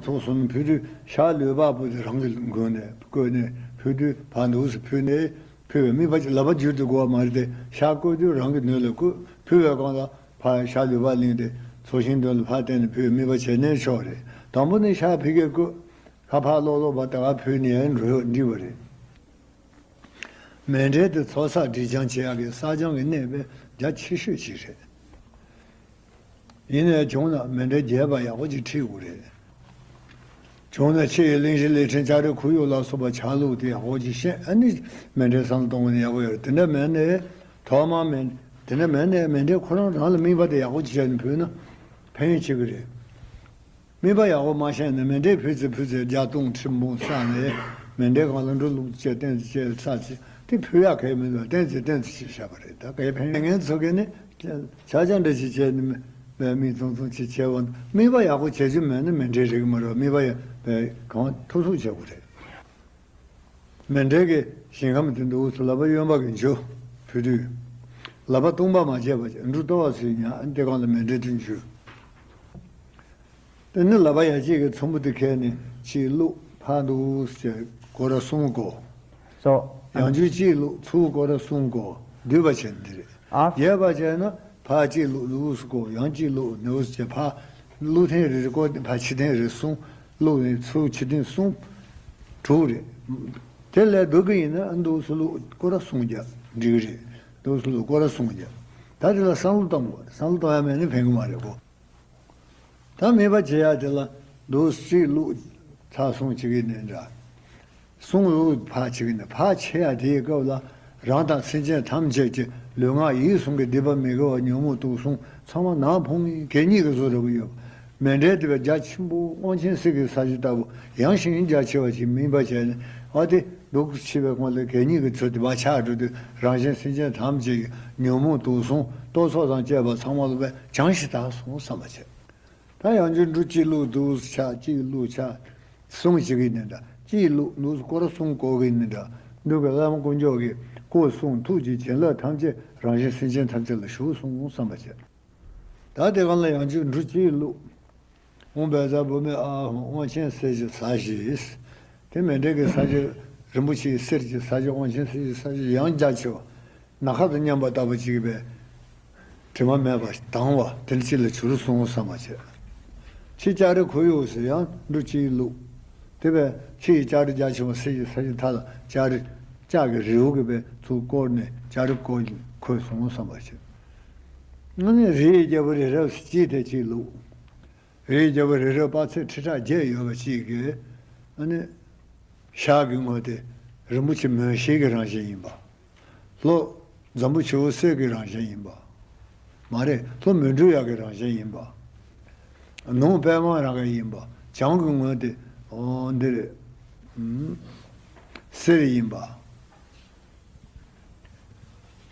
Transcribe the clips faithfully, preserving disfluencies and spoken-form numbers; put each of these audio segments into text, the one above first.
ཚོགས་གསུམ་ཕུལ་དུས་ཤར་ལུས་འཕགས་པོ་དེ་རང་གི་མགོ་ནས་བརྐོས་ནས་ཕུལ་དུས་ཕར་འདུག་སེ་ཕུལ་ནས་ཕུལ་བའི་དམིགས་པ་ཅིག་ལག་པ་བསྒྱུར་དུ་དགོས་པ་མ་རེད་དེ། ཤར་བརྐོས་དུས་རང་གི་ནུས་ལ་བརྐོས། ཕུལ་བའི་སྒང་ལ་ཕར་ཤར་ལུས་འཕགས་གླིང་དེ་ཚོགས་ཞིང་མདུན་ལ་ཕར་བསྟན་ནས་ཕུལ་བའི་དམིགས་པ་བྱས་ནས་ཆོག་རེད། དང་པོ་ནི་ཤར་ཕ་གིར་བརྐོས། ཁ་ཕར་ལོག་ལོག་པ་ད་ག་ཕུལ་ནས་འགྲོ་འགྲིག་པ་རེད། མཎྜལ་དེ་ཚོགས་བསགས་སྒྲིབ་སྦྱང་བྱེད་ཡག་གི་བསགས་སྦྱང་གི་གནས་དཔེ་རྒྱ་ཆེ་ཤོས་ཅིག་རེད། ཡིན་ནའི་བྱུང་ན་མཎྜལ་རྒྱས་པ་ཡག་པོ་ཅིག་ཁྲིད་དགོས་རེད། བྱུང་ན་ཕྱི་ཡི་གླིང་བཞི་ལས་ཕྲན་ལྕགས་རི་ཁོར་ཡུག་ལ་སོགས་པ་ཆ་ལུགས་དེ་ཡག་པོ་ཅིག་ཤེས། ཨ་ནི་མཎྜལ་བསམ་བློ་གཏོང་དགོས་ན་ཡག་པོ་ཡོད་རེད། དེ་འདྲ་མེད་ནའི་ཐོག་མར་མཎ་དེ་འདྲ་མེད་ནའི་མཎྜལ་ཁོ་རང་རང་ལ་དམིགས་པ་དེ་ཡག་པོ་ཅིག་བྱས་ནས་ཕུལ་ན་ཕན་ཡོན་ཆེ་གི་རེད། དམིགས་པ་ཡག་པོ་མ་ཤེས་ན་མཎྜལ་ཕུལ་ཚེ་ཕུལ་ཚེ་བརྒྱ་སྟོང་ཁྲི་འབུམ་བསགས་ནས་མཎྜལ་སྒང་ལ་འབྲུ་བླུགས་བྱས་སྟན་བྱས་ཚར་བྱས་དེ་ཕུལ་ཡག་གལ་མི་འདུག་སྟན་བྱས་སྟན་བྱས་བྱས་བཞག་པ་རེད། ད་གལ་ཕན་ངན་ཚོ་གིས་ནི་ཆ་ཆ་འདྲ་ཞིག་བྱས་ནས་མི་མི་ཚོང་ཚོང་ཅིག་བྱས་པ་ན་དམིགས་པ་ཡག་པོ་བྱེད་རྒྱུ་མེད་ན་མཎྜལ་རེག་གི་མ་རེད། དམིགས་པ་ཡག་པའི་གང་ཐུག་ཐུག་བྱེད་དགོས་རེད། མཎྜལ་གྱི་ཞིང་ཁམས་དེ་འདུག་སེ་ལག་པ་གཡོན་པ་གིས་འཇུ་ཕུལ་དུས། ལག་པ་སྟོང་པ་མ་བྱས་པ་བྱས་འབྲུ་ལྟོ་བ་ཟེར་ཉག་དེ་སྒང་ལ་མཎྜལ་དེ་འཇུ། དེ་ནི་ལག་པ་ཡ་གཅིག་གིས་ཚོམ་བུ་དེ་ཁྱེར་ནས་གཅིག་བླུགས། ཕར་འདུག་སེ་བྱས་སྐོར་ར་གསུམ་བསྐོར། So, ཡང་བསྐྱར་གཅིག་བླུགས། ཚུར་སྐོར་ར་གསུམ་བསྐོར། བསྡུས་པ་བྱས་ནས་འདི་རེད། After རྒྱས་པ་བྱས་ན། ཕར་གཅིག་བླུགས། འདུག་སེ་བསྐོར། ཡང་གཅིག་བླུགས། འདུག་སེ་བྱས། ཕར་བླུགས་ཐེངས་རེ་རེ་བསྐོར་ཏེ་ཕར་ཕྱི་ཐེངས་རེ་གསུམ་བླུགས་ནས་ཚུར་ཕྱི་ཐེངས་གསུམ། དྲུག་རེད། དེ་ལས་སྡུག་གི་ཡིན་ན་འདུག་སེ་བླུགས་སྐོར་ར་གསུམ་རྒྱག་འགྲིག་གི་རེད། འདུག་སེ་བླུགས་སྐོར་ར་གསུམ་རྒྱག་ད་དེ་ལ་བསམ་བློ་གཏོང་དགོས། བསམ་བློ་གཏོང་ཡ་མེད་ན་ཕན་གི་མ་རེད་གོ། ད་དམིགས་པ་བྱེད་ཡ་དེ་ལ་འདུག་སེ་གཅིག་བླུགས་ཚར་གསུམ་བྱེད་ཀྱི་ནི་འདྲ། གསུམ་བླུགས་ཕར་བྱེད་ཀྱི་ནི། ཕར་བྱེད་ཡ་དེའི་སྐབས་ལ་རང་དང་སེམས་ཅན་ཐམས་ཅད་ཀྱི་ལུས་ངག་ཡིད་གསུམ་གྱི་སྡིག་པ་མི་དགེ་བ་ཉོན་མོངས་དུག་གསུམ་ཚང་མ་ནང་ཕུང་གད་སྙིགས་ཀྱི་བཟོ་འདྲ་པོ་ཡོད། མཎྜལ་དེ་བས་རྒྱ་ཆེན་པོ་དབང་ཆེན་གསེར་གྱི་ས་གཞི་ལྟ་བུ་ཡངས་ཤིང་རྒྱ་ཆེ་བ་ཞིག་དམིགས་པ་བྱས་ནས། ཨ་དེ་འདུག་སེ་བྱེད་པའི་སྒང་ལ་གད་སྙིགས་ཀྱི་ཚུལ་དེ་བག་ཆགས་འགྲོ་དུས་རང་གཞན་སེམས་ཅན་ཐམས་ཅད་ཀྱི་ཉོན་མོངས་དུག་གསུམ་ལྟོ་ཚོགས་དང་བཅས་པ་ཚང་མ་ལ་བས་བྱང་ཞིང་དག་སོང་བསམ་པ་བྱས། ད་ཡང་བསྐྱར་འབྲུ་གཅིག་བླུགས། འདུག་སེ་ཆག་གཅིག་བླུགས། ཆག་གསུམ་བྱེད་ཀྱི་ནི་འདྲ། གཅིག་བླུགས། འདུག་སེ་སྐོར་ར་གསུམ་བསྐོར་གྱི་ནི་འདྲ། འདུག་གི་བླ་མ་དཀོན་མཆོག་གི་སྐུ་གསུང་ཐུགས་ཀྱི་བྱིན་རླབས་ཐམས་ཅད་རང་གཞན་སེམས་ཅན་ཐམས་ཅད་ལ་ཞུགས་སོང་བསམ་པ་བྱས། ད་དེ་སྒང་ལ་ཡང་བསྐྱར་འབྲུ་གཅིག་བླུགས། ཨོཾ་བཛྲ་བྷཱུ་མི་ཨཱཿཧཱུྃ། དབང་ཆེན་གསེར་གྱི་ས་གཞི། དེ་མཎྜལ་གྱི་ས་གཞི། རིན་པོ་ཆེའི་གསེར་གྱི་ས་གཞི། དབང་ཆེན་གསེར་གྱི་ས་གཞི་ཡང་རྒྱ་ཆེ་བ། ནམ་མཁའ་དང་མཉམ་པ་ལྟ་བུ་ཅིག་པའི་དྲི་མ་མེད་པ་དྭངས་པ་དེ་ཅིག་ལ་གྱུར་སོང་བསམ་པ་བྱས། ཕྱི་ལྕགས་རི་ཁོར་ཡུག་ཟེར་ཡང་འབྲུ་གཅིག་བླུགས། དེ་བས་ཕྱི་ཡི་ལྕགས་རི་རྒྱ་ཆེ་བ་གསེར་གྱི་ས་གཞི་མཐའ་ལ་ལྕགས་རི་ལྕགས་ཀྱི་རི་བོ་གི་བས་ཚུར་བསྐོར་ནས་ལྕགས་རི་བསྐོར་ཁོལ་སོང་བསམ་པ་བྱས། ཨ་ནི་རིའི་རྒྱལ་པོ་རི་རབ་གཅིག་དེ་གཅིག་བླུགས། རིའི་རྒྱལ་པོ་རི་རབ་དཔག་ཚད་ཁྲི་ཕྲག་བརྒྱད་ཡོད་པ་གཅིག་གིས་ཨ་ནི་ཤར་གྱི་ངོས་དེ་རིན་པོ་ཆེ་མོན་གཤེད་ཀྱི་རང་བཞིན་ཡིན་པ། ལྷོ་འཛམ་བུ་ཆུ་བོ་གསེར་གྱི་རང་བཞིན་ཡིན་པ། མ་རེད། ལྷོ་མོན་གྲུ་ཡག་གི་རང་བཞིན་ཡིན་པ། ནུབ་པདྨ་རཱ་ག་ཡིན་པ། བྱང་གི་ངོས་དེ་འོ་འདི་རེད། ཨུམ། གསེར་ཡིན་པ།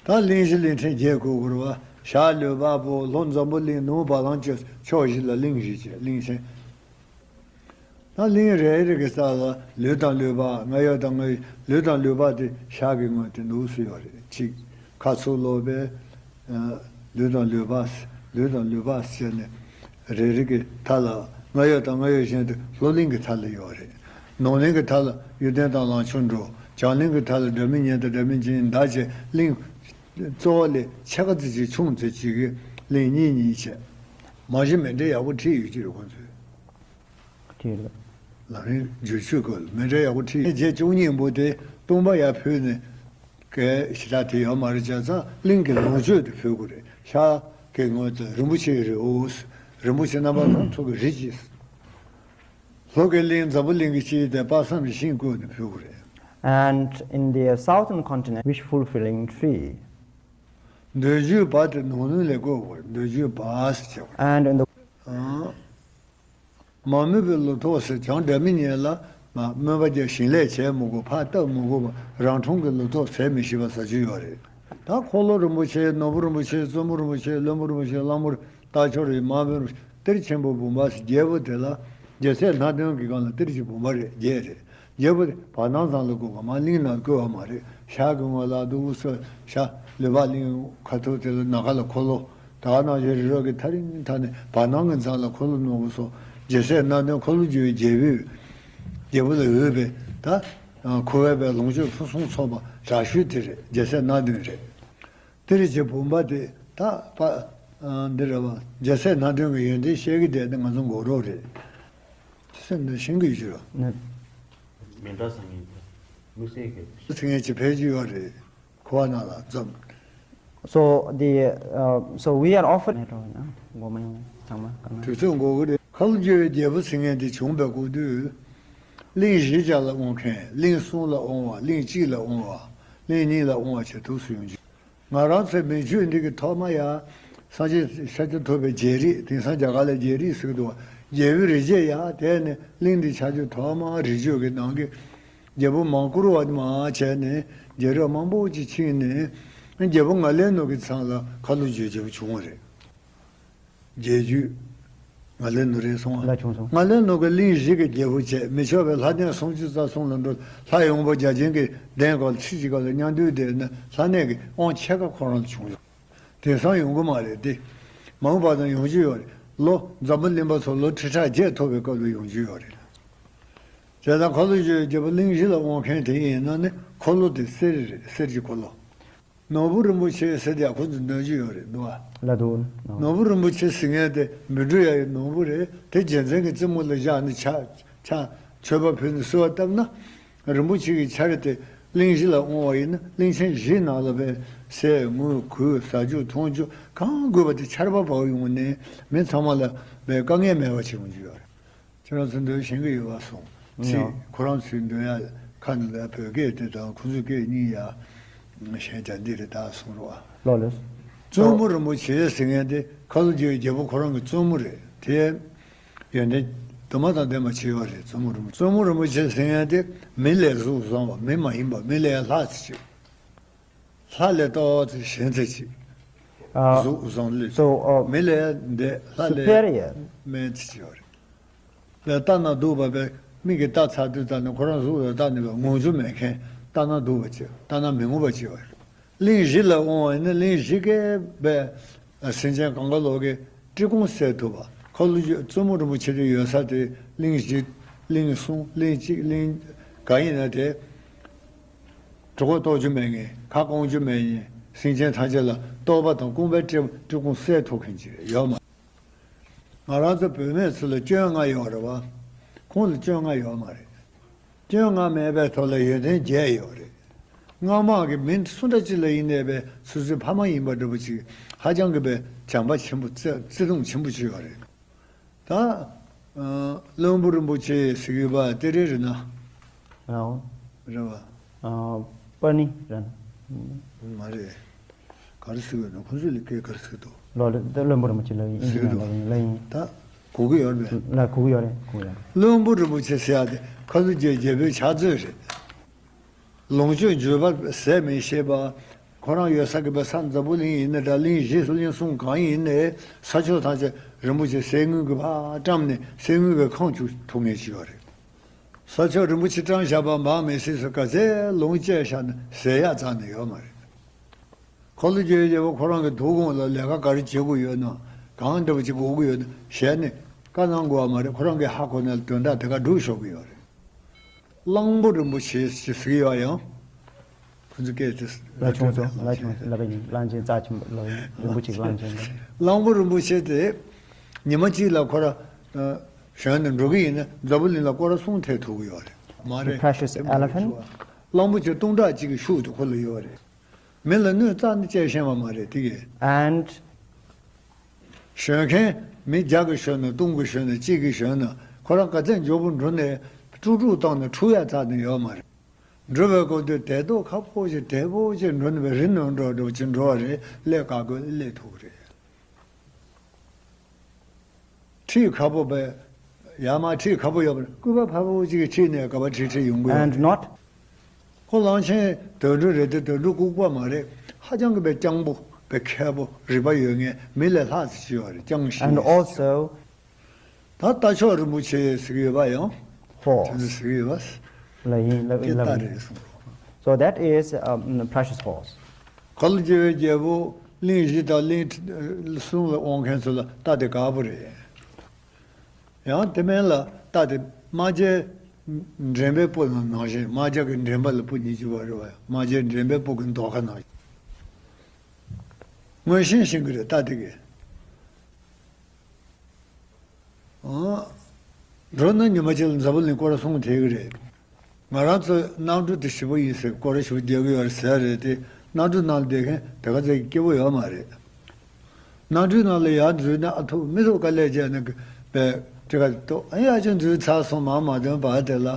ད་གླིང་བཞི་ལས་ཕྲན་བརྒྱད་བགོ་དགོས་རེད་པ། ཤར་ལུས་འཕགས་པོ། ལྷོ་འཛམ་བུ་གླིང་། ནུབ་བ་ལང་སྤྱོད། ཕྱོགས་བཞི་ལ་གླིང་བཞི་བྱས། གླིང་ཆེན། ད་གླིང་རེ་རེ་གི་རྩ་ལ་ལུས་དང་ལུས་འཕགས། རྔ་ཡབ་དང་རྔ་ཡབ། ལུས་དང་ལུས་འཕགས་དེ་ཤར་གྱི་ངོས་དེ་འདུག་སེ་ཡོད་རེད། གཅིག་ཁ་ཚུར་ལོག་པས། ཨ། ལུས་དང་ལུས་འཕགས། ལུས་དང་ལུས་འཕགས་ཟེར་ནས་རེ་རེ་གི་མཐའ་ལ། རྔ་ཡབ་དང་རྔ་ཡབ་གཞན་དེ་ལྷོ་གླིང་གི་མཐའ་ལ་ཡོད་རེད། ནུབ་གླིང་གི་མཐའ་ལ་གཡུ་ལྡན་དང་ལང་ཕྱོགས་འགྲོ། བྱང་གླིང་གི་མཐའ་ལ་སྒྲ་མི་སྙན་དང་སྒྲ་མི་འབྱིན་ཟླ་བྱས། གླིང་གཙོ་བོ་ལས་ཕྱེད་ཀ་ཙམ་ཅིག་ཆུང་ཙམ་ཅིག་གི་གླིང་གཉིས་གཉིས་བྱས། མ་གཞི་མཎྜལ་ཡག་པོ་ཁྲིད་ཡོད་ཀྱི་རེད་ཁོང་ཚོས། ཁྲིད་རེད། ལམ་རིམ་བསྒྱུར་བཅོས་སྐོར་ལ་མཎྜལ་ཡག་པོ་ཁྲིད། རྗེ་བཅུ་གཉིས་པོ་དེ་སྟོང་པ་ཡར་ཕུལ་ནས་གལ་ཞེ་དྲག་དེ་ཡོད་མ་རེད། བྱས་ཙང་གླིང་གི་ལོངས་སྤྱོད་དེ་ཕུལ་དགོས་རེད། ཤར་གྱི་ངོས་དེ་རིན་པོ་ཆེའི་རི་བོ། རིན་པོ་ཆེ་རྣམ་པ་སྣ་ཚོགས་ཀྱི་རི་གཅིག་ལྷོ་གི་གླིང་འཛམ་བུ་གླིང་གི་དཀྱིལ་དེ་དཔག་བསམ་ཤིང་བརྐོས་ནས་ཕུལ་དགོས་རེད། And in the southern continent, wish fulfilling tree. འདོད་འཇོའི་བ་དེ་ནང་ལུས་ལ་བརྐོ་དགོས་རེད། འདོད་འཇོའི་བ་ཟེར་བྱས། And in the ཨང་། མ་རྨོས་པའི་ལོ་ཏོག་ཟེར། བྱང་སྒྲ་མི་སྙན་ལ་མ་རྨོས་པ་བརྒྱབ་ཞིང་ལས་བྱེད་མི་དགོས། ཕར་བཏབ་མི་དགོས་པ། རང་འཁྲུངས་ཀྱི་ལོ་ཏོག་ཟ་མི་ཤེས་པ་ཟ་རྒྱུ་ཡོད་རེད། ད་འཁོར་ལོ་རིན་པོ་ཆེ། ནོར་བུ་རིན་པོ་ཆེ། བཙུན་མོ་རིན་པོ་ཆེ། བློན་པོ་རིན་པོ་ཆེ། གླང་པོ་རྟ་མཆོག་རིན། དམག་དཔོན་རིན་པོ་ཆེ། གཏེར་ཆེན་པོ་བུམ་པ་ཟེར། རྒྱལ་པོ་དེ་ལ་རྒྱལ་སྲས་སྣ་བདུན་གྱི་སྒང་ལ་གཏེར་གྱི་བུམ་པ་རེད། བརྒྱད་རེད། རྒྱལ་པོ་དེ་བར་སྣང་ཙམ་ལ་བརྐོས་པ། མར་གླིང་ནང་བརྐོས་པ་མ་རེད། ཤར་གྱི་ངོས་ལ་འདུག་སེ་ཤར་ལུས་འཕགས་གླིང་ཁ་ཐུག་དེ་ལ་ནམ་མཁའ་ལ་འཁོར་ལོ། ད་ག་ནང་བཞིན་རི་རབ་ཀྱི་ཐག་རིང་ཐག་ནས་བར་སྣང་གི་མཚམས་ལ་འཁོར་ལོ་སྣོན་པ་སོགས་ རྒྱལ་སྲས་སྣ་བདུན་ཁ་ལོ་སྒྱུར་བའི་རྒྱལ་པོས་རྒྱལ་པོ་ལ་འོས་པའི་ད་ཁོ་བོས་པའི་ལོངས་སྤྱོད་ཕུན་སུམ་ཚོགས་པ་དྲག་ཤོས་དེ་རེད། རྒྱལ་སྲས་སྣ་བདུན་རེད། དེ་རེད་ཅེས་བུམ་པ་དེ་ད་པ་འདི་རེད་བ། རྒྱལ་སྲས་སྣ་བདུན་གྱི་ཡོན་ཏན་བཤད་ཀྱི་བསྡད་དེ་ང་ཚོ་མགོ་རོགས་རེད། ཅི་ཟེར་འདི་ཤེས་ཀྱི་ཡོད་ཅི་ར། ནི། མི་འདྲ་ས་ངེས་དམིགས་བསལ་གྱི། ཚིག་ངན་གྱི་ཕལ་ཆེར་ཡོད་རེད། ཁོ་བ་ན་ལ་འཛོམས། So the uh, so we are offered དུས་ཚོད་འགོར་གི་རེད། ཁ་ལོ་སྒྱུར་བའི་རྒྱལ་པོ་ཟེར་མཁན་དེ་བྱུང་བའི་སྐབས་དུས། གླིང་བཞི་ཅར་ལ་དབང་མཁན། གླིང་གསུམ་ལ་དབང་བ། གླིང་གཅིག་ལ་དབང་བ། གླིང་གཉིས་ལ་དབང་བ་བྱས་ཐུགས་སུ་ཡོང་རྒྱུ། ང་རང་ཚོའི་མི་ཆོས་འདི་གི་ཐོག་མ་ཡ། སངས་རྒྱས་ཤཱཀྱ་ཐུབ་པའི་རྒྱལ་རིགས། དེང་སང་རྒྱ་གར་ལ་རྒྱལ་རིགས་ཟེར་གི་འདུག་རྒྱལ་པོའི་རིགས་རྒྱུད་ཡ། དེ་ནི་གླིང་འདི་ཆགས་རྒྱུ་ཐོག་མ་རིགས་རྒྱུད་ཀྱི་ནང་གི་རྒྱལ་པོ་མང་བཀུར་བ་མ་བྱས་ནས་རྒྱལ་རབས་མང་པོ་ཅིག་ཕྱིན་ནས། རྒྱལ་པོ་ང་ལས་ནུ་གི་མཚན་ལ་ཁ་ལོ་སྒྱུར་རྒྱལ་པོ་བྱུང་བ་རེད། རྒྱལ་རྒྱུད། ང་ལས་ནུ་རེད་སོང་བ། ལ་བྱུང་སོང་། ང་ལས་ནུ་གི་གླིང་བཞི་གི་རྒྱལ་པོ་བྱས། མི་ཆོག་པའི་ལྷ་གདན་སུམ་ཅུ་རྩ་གསུམ་ལ་འགྲོ། ལྷ་ཡོང་པོ་བརྒྱ་བྱིན་གྱི་གདན་སྒོ་ལ་ཁྲི་གཅིག་སྒང་ལ་མཉམ་འདུས་བསྡད་ན་ལྷ་གནས་ཀྱི་དབང་ཆེ་ཁག་ཁོ་རང་ལ་བྱུང་ཡོད། དེང་སང་ཡོང་གི་མ་རེད་དེ། མ་འོངས་པ་དང་ཡོང་རྒྱུ་ཡོད་རེད། ལོ་འཛམ་བུ་གླིང་པ་ཚོ་ལོ་ཁྲི་ཕྲག་བརྒྱད་ཐུབ་པའི་སྐབས་ལ་ཡོང་རྒྱུ་ཡོད་རེད། དེ་དང་ཁ་ལོ་སྒྱུར་རྒྱལ་པོ་གླིང་བཞི་ལ་དབང་མཁན་དེ་ཡིན་ན་ནི་འཁོར་ལོ་དེ་གསེར་རེད། གསེར་གྱི་འཁོར་ལོ། ནོར་བུ་རིན་པོ་ཆེ་ཟེར་དེ་ཡང་ཁོ་ཚོས་འདོན་གྱི་ཡོད་རེད་འདུག་བ། ལ་འདུག་ནོར་བུ་རིན་པོ་ཆེ་ཟེར་མཁན་དེ་མི་འགྲོ་ཡ་ཡི་ནོར་བུ་རེད། དེ་རྒྱལ་མཚན་གྱི་རྩེ་མོ་ལ་བཞག་ནས་ཕྱག་ཕྱག་མཆོད་པ་ཕུལ་ནས་གསོལ་བ་བཏབ་ན། རིན་པོ་ཆེ་གི་ཆར་དེ་གླིང་བཞི་ལ་དབང་བ་ཡིན་ན་གླིང་ཆེན་བཞིའི་ནང་ལ་བས་ཟས་དངུལ་གོས་ཟ་རྒྱུ་འཐུང་རྒྱུ་གང་དགོས་པ་དེ་ཆར་པ་བབས་ཡོང་ནས་མི་ཚང་མ་ལ་བས་དཀའ་ངལ་མེད་པ་བྱེད་ཡོང་རྒྱུ་ཡོད་རེད། ཁྱེད་རང་ཚོ་འདོན་ཤེས་ཀྱི་ཡོད་པ་སོང་། ཚིག་ཡོད། ཁོ་རང་ཚོས་འདོན་ཡ་ཁ་ནས་ལ་བོད་སྐད་དེ་དང་ཁོ་ཚོའི་སྐད་གཉིས་ཡ། གཞན་དེ་འདི་རེད་ད་གསུང་རོགས་ཨ། ལོ་ལོས། བཙུན་མོ་རིན་པོ་ཆེ་ཟེར་མཁན་དེ་ཁ་ལོ་སྒྱུར་རྒྱལ་པོ་ཁོ་རང་གི་བཙུན་མོ་རེད་དེ། ཡོན་ཏན་དུ་མ་དང་ལྡན་པ་ཆེ་བ་རེད། བཙུན་མོ་རིན་པོ་བཙུན་མོ་རིན་པོ་ཆེ་ཟེར་མཁན་དེ་མི་ལས་གཟུགས་བཟང་བ། མི་མ་ཡིན་པ། མི་ལས་ལྷག་ཙམ་ཅིག་ལྷ་ལས་ཏོག་ཙམ་ཞན་ཙམ་ཅིག་ཨ། གཟུགས་བཟང་ལོས། So, uh, མི་ལས་འདས་ལྷ་ལས superior དམན་ཙམ་ཅིག་ཡོད་རེད། ལས་ལྟ་ན་སྡུག་པ་བས་མིག་གིས་ལྟ་ཚར་དུས་ཙམ་ནས་ཁོ་རང་གཟུགས་ལ་ལྟ་ནས་པའི་ངོམ་རྒྱུ་མེད་མཁན། ལྟ་ན་སྡུག་པ་ཅིག་ལྟ་ན་མི་ངོམས་པ་ཅིག་ཡོད་རེད། གླིང་བཞི་ལ་དབང་བ་ཡིན་ན་གླིང་བཞི་ཀའི་བས་སེམས་ཅན་གང་ག་ལོག་གི་བཀྲེས་སྐོམ་སེལ་ཐུབ་པ། ཁ་ལོ་སྒྱུར་བཙུན་མོ་རིན་པོ་ཆེ་དེ་ཡོད་ས་དེ་གླིང་བཞི། གླིང་གསུམ། གླིང་གཅིག་གླིང་ག་ཡིན་ན་དེ། གྲོད་ཁོག་ལྟོགས་རྒྱུ་མེད་མཁན། ཁ་སྐོམ་རྒྱུ་མེད་མཁན། སེམས་ཅན་ཐམས་ཅད་ལ་ལྟོགས་པ་དང་སྐོམ་པའི་བཀྲེས་བཀྲེས་སྐོམ་སེལ་ཐུབ་མཁན་ཅིག་ཡོད་མ་རེད། ང་རང་ཚོ་བུད་མེད་ཚོ་ལ་སྐྱོན་ལྔ་ཡོད་རེད་བ། ཁོང་ལ་སྐྱོན་ལྔ་ཡོད་མ་རེད། སྐྱོན་ལྔ་མེད་པའི་ཐོག་ལ་ཡོན་ཏན་བརྒྱད་ཡོད་རེད། སྔ་མ་གི་མི་སུ་འདྲ་ཅིག་ལ་ཡིན་ནའི་བས་སོ་སོའི་ཕ་མ་ཡིན་པ་འདྲ་པོ་ཅིག་ཧ་ཅང་གི་བས་བྱམས་པ་ཆེན་པོ་བརྩེ་བརྩེ་དུང་ཆེན་པོ་ཅིག་ཡོད་རེད། ད། ཨ། བློན་པོ་རིན་པོ་ཆེ་ཟེར་གྱི་ཡོད་པ་དེ་རེད་རེད་ན། ཨོ། རེད་བ། ཨ། པ་ནི་རན། མ་རེད། ག་རེ་ཟེར་གྱི་ཡོད་ན། ཁོ་ཚོས་ལ་སྐད་ག་རེ་ཟེར་གྱི་འདུག་ལོ་ལོ་དེ་བློན་པོ་རིན་པོ་ཆེ་ལ་ཡིན་ཟེར་གྱི་འདུག་ལ་ཡིན། ད་གོ་གི་ཡོད་རེད་པས། ལ་གོ་གི་ཡོད་རེད། གོ་གི་ཡོད་རེད། བློན་པོ་རིན་པོ་ཆེ་ཟེར་ཡ་དེ་ཁ་ལོ་སྒྱུར་རྒྱལ་པོའི་ཕྱག་མཛོད་རེད། ལོངས་སྤྱོད་འབྱོར་པ་ཟད་མི་ཤེས་པ། ཁོ་རང་ཡོད་ས་གི་བས་ས་འཛམ་བུ་གླིང་ཡིན་ན་འདྲ། གླིང་བཞི་གླིང་གསུམ་གང་ཡིན་ནའི་ས་ཕྱོགས་ཐམས་ཅད་རིན་པོ་ཆེ་གསེར་དངུལ་གྱིས་ཕར་བཀྲམ་ནས་གསེར་དངུལ་གྱིས་ཁེངས་བཅུག་ཐུབ་མཁན་ཞིག་ཡོད་རེད། ས་ཕྱོགས་རིན་པོ་ཆེ་བཀྲམ་བཞག་པ་འབག་མི་སྲིད་ས། ག་ཚད་ལོངས་སྤྱད་བཞག་ན་ཟད་ཡག་རྩ་ནས་ཡོད་མ་རེད། ཁ་ལོ་སྒྱུར་རྒྱལ་པོ་ཁོ་རང་གི་ཐུགས་དགོངས་ལ་ལས་ཀ་ག་རེ་བྱེད་དགོས་ཡོད་ན། གང་འདྲ་པོ་བྱེད་དགོས་ཀྱི་ཡོད་ན་ཞལ་ནས་བཀའ་གནང་དགོས་པ་མ་རེད། ཁོ་རང་གིས་ཧ་གོ་ནས་དོན་དག་དེ་ག་སྒྲུབ་ཤོག་གི་ཡོད་རེད། གླང་པོ་རིན་པོ་ཆེ་ཞེས་ཟེར་གྱི་ཡོད་ཡང་། ཁོ་ཚོའི་སྐད་དེ། ལ་ཆུང་སོ་ལ་ཆུང་ལ་བའི་གླང་ཆེན་རྩ་ཆེན་པོ་ལ་བའི་རིན་པོ་ཆེ་གླང་ཆེན་ལ། གླང་པོ་རིན་པོ་ཆེ་དེ་ཉི་མ་གཅིག་ལ་ཁོ་ར་ཞོན་ནས་འགྲོ་གི་ཡིན་ན་འཛམ་བུ་གླིང་ལ་སྐོར་ར་གསུམ་ཐེབས་ཐུབ་ཀྱི་ཡོད་རེད། མ་རེད། Precious elephant. གླང་པོ་ཆེ་སྟོང་ཕྲག་གཅིག་གི་ཤུགས་དེ་ཁོ་ལ་ཡོད་རེད། མི་ལ་གནོད་རྩ་ནས་བྱས་ཤེས་པ་མ་རེད་དེ་གས། And ཞོན་མཁན་མི་བརྒྱ་གིས་ཞོན་ན་སྟོང་གིས་ཞོན་ན་གཅིག་གིས་ཞོན་ན་ཁོ་རང་ག་ཚད་མགྱོགས་པོ་འགྲོ་ནས་དཀྲུག་དཀྲུག་བཏང་ནས་འཁྲུག་ཡ་རྩ་ནས་ཡོད་མ་རེད། འགྲོ་བའི་སྐབས་དུས་དལ་ཏོག་ཁ་པོ་ཞིག་དལ་པོ་ཞིག་འགྲོ་ནས་རི་ནང་འགྲོ་འགྲོ་ཅིག་འགྲོ་བ་རེད། སླེབས་དཀའ་དགོས་སླེབས་ཐུབ་རེད། ཁྲིད་ཁག་པོ་བས། ཡར་མར་ཁྲིད་ཁག་པོ་ཡོད་པ་རེད། སྐུད་པ་ཕལ་པོ་གཅིག་གིས་ཁྲིད་ནས་ག་པར་ཁྲིད་ཁྲིད་ཡོང་གི་ཡོད་རེད། And not. ཁོ་གླང་ཆེན་དུད་འགྲོ་རེད་དེ་དུད་འགྲོ་ལྐུགས་པ་མ་རེད། ཧ་ཅང་གི་བས་སྤྱང་པོ་བས་མཁས་པོ་རིག་པ་ཡོད་མཁན་མི་ལས་ལྷག་ཙམ་ཅིག་ཡོད་རེད། སྤྱང་ཞིང་། And also. ད་རྟ་མཆོག་རིན་པོ་ཆེ་ཟེར་གྱི་ཡོད་པ་ཡང་། Horse. དེ་ཚོ་ཟེར་གྱི་ཡོད་པ། ལ་ཡིན་ལ་ཡིན་ལ་ཡིན། གསུངས་རོགས། So that is, um, precious horse. ཁ་ལོ་སྒྱུར་བའི་རྒྱལ་པོ་གླིང་བཞི་དང་གླིང་གསུམ་ལ་དབང་མཁན་ཚོ་ལ་རྟ་དེ་དགའ་པོ་རེད། ཡང་དེ་མིན་ལ་རྟ་དེ་རྨ་བྱའི་འདྲེན་པའི་སྤུ་ནང་ནང་བཞིན། རྨ་བྱ་གི་འདྲེན་པ་ལ་སྤུ་གཉིས་ཀྱི་བར་རེད་བ། རྨ་བྱའི་འདྲེན་པའི་སྤུ་གི་མདོག་ཁ་ནང་བཞིན། མངོན་ཤེས་ཤིང་གི་རེད་རྟ་དེ་གི། ཨང་། འགྲོ་ན་ཉི་མ་གཅིག་ལ་འཛམ་བུ་གླིང་སྐོར་སྲུང་ཐེག་གི་རེད། ང་རང་ཚོའི་གནམ་གྲུ་དེ་ཞེ་པོ་ཡིན་ཟེར། སྐོར་ར་ཞེ་པོ་རྒྱག་གི་ཡོད་རེད་ཟེར་རེད་དེ། གནམ་གྲུ་ནང་ལ་བསྡད་མཁན་དེ་ག་ཚོད་ཀྱི་སྐྱིད་པོ་ཡོད་མ་རེད། གནམ་གྲུའི་ནང་ལ་ཡར་འཛུལ་ན་ཨ་ཐུག་མི་ཐུག་དཀའ་ལས་བརྒྱབ་ནས་པས་ཀྲི་ཀ་ཏོ་ཨ་ཡ་ཅིག་འཛུལ་ཚར་སོང་། མ་མ་དོན་པ་དེ་ལ་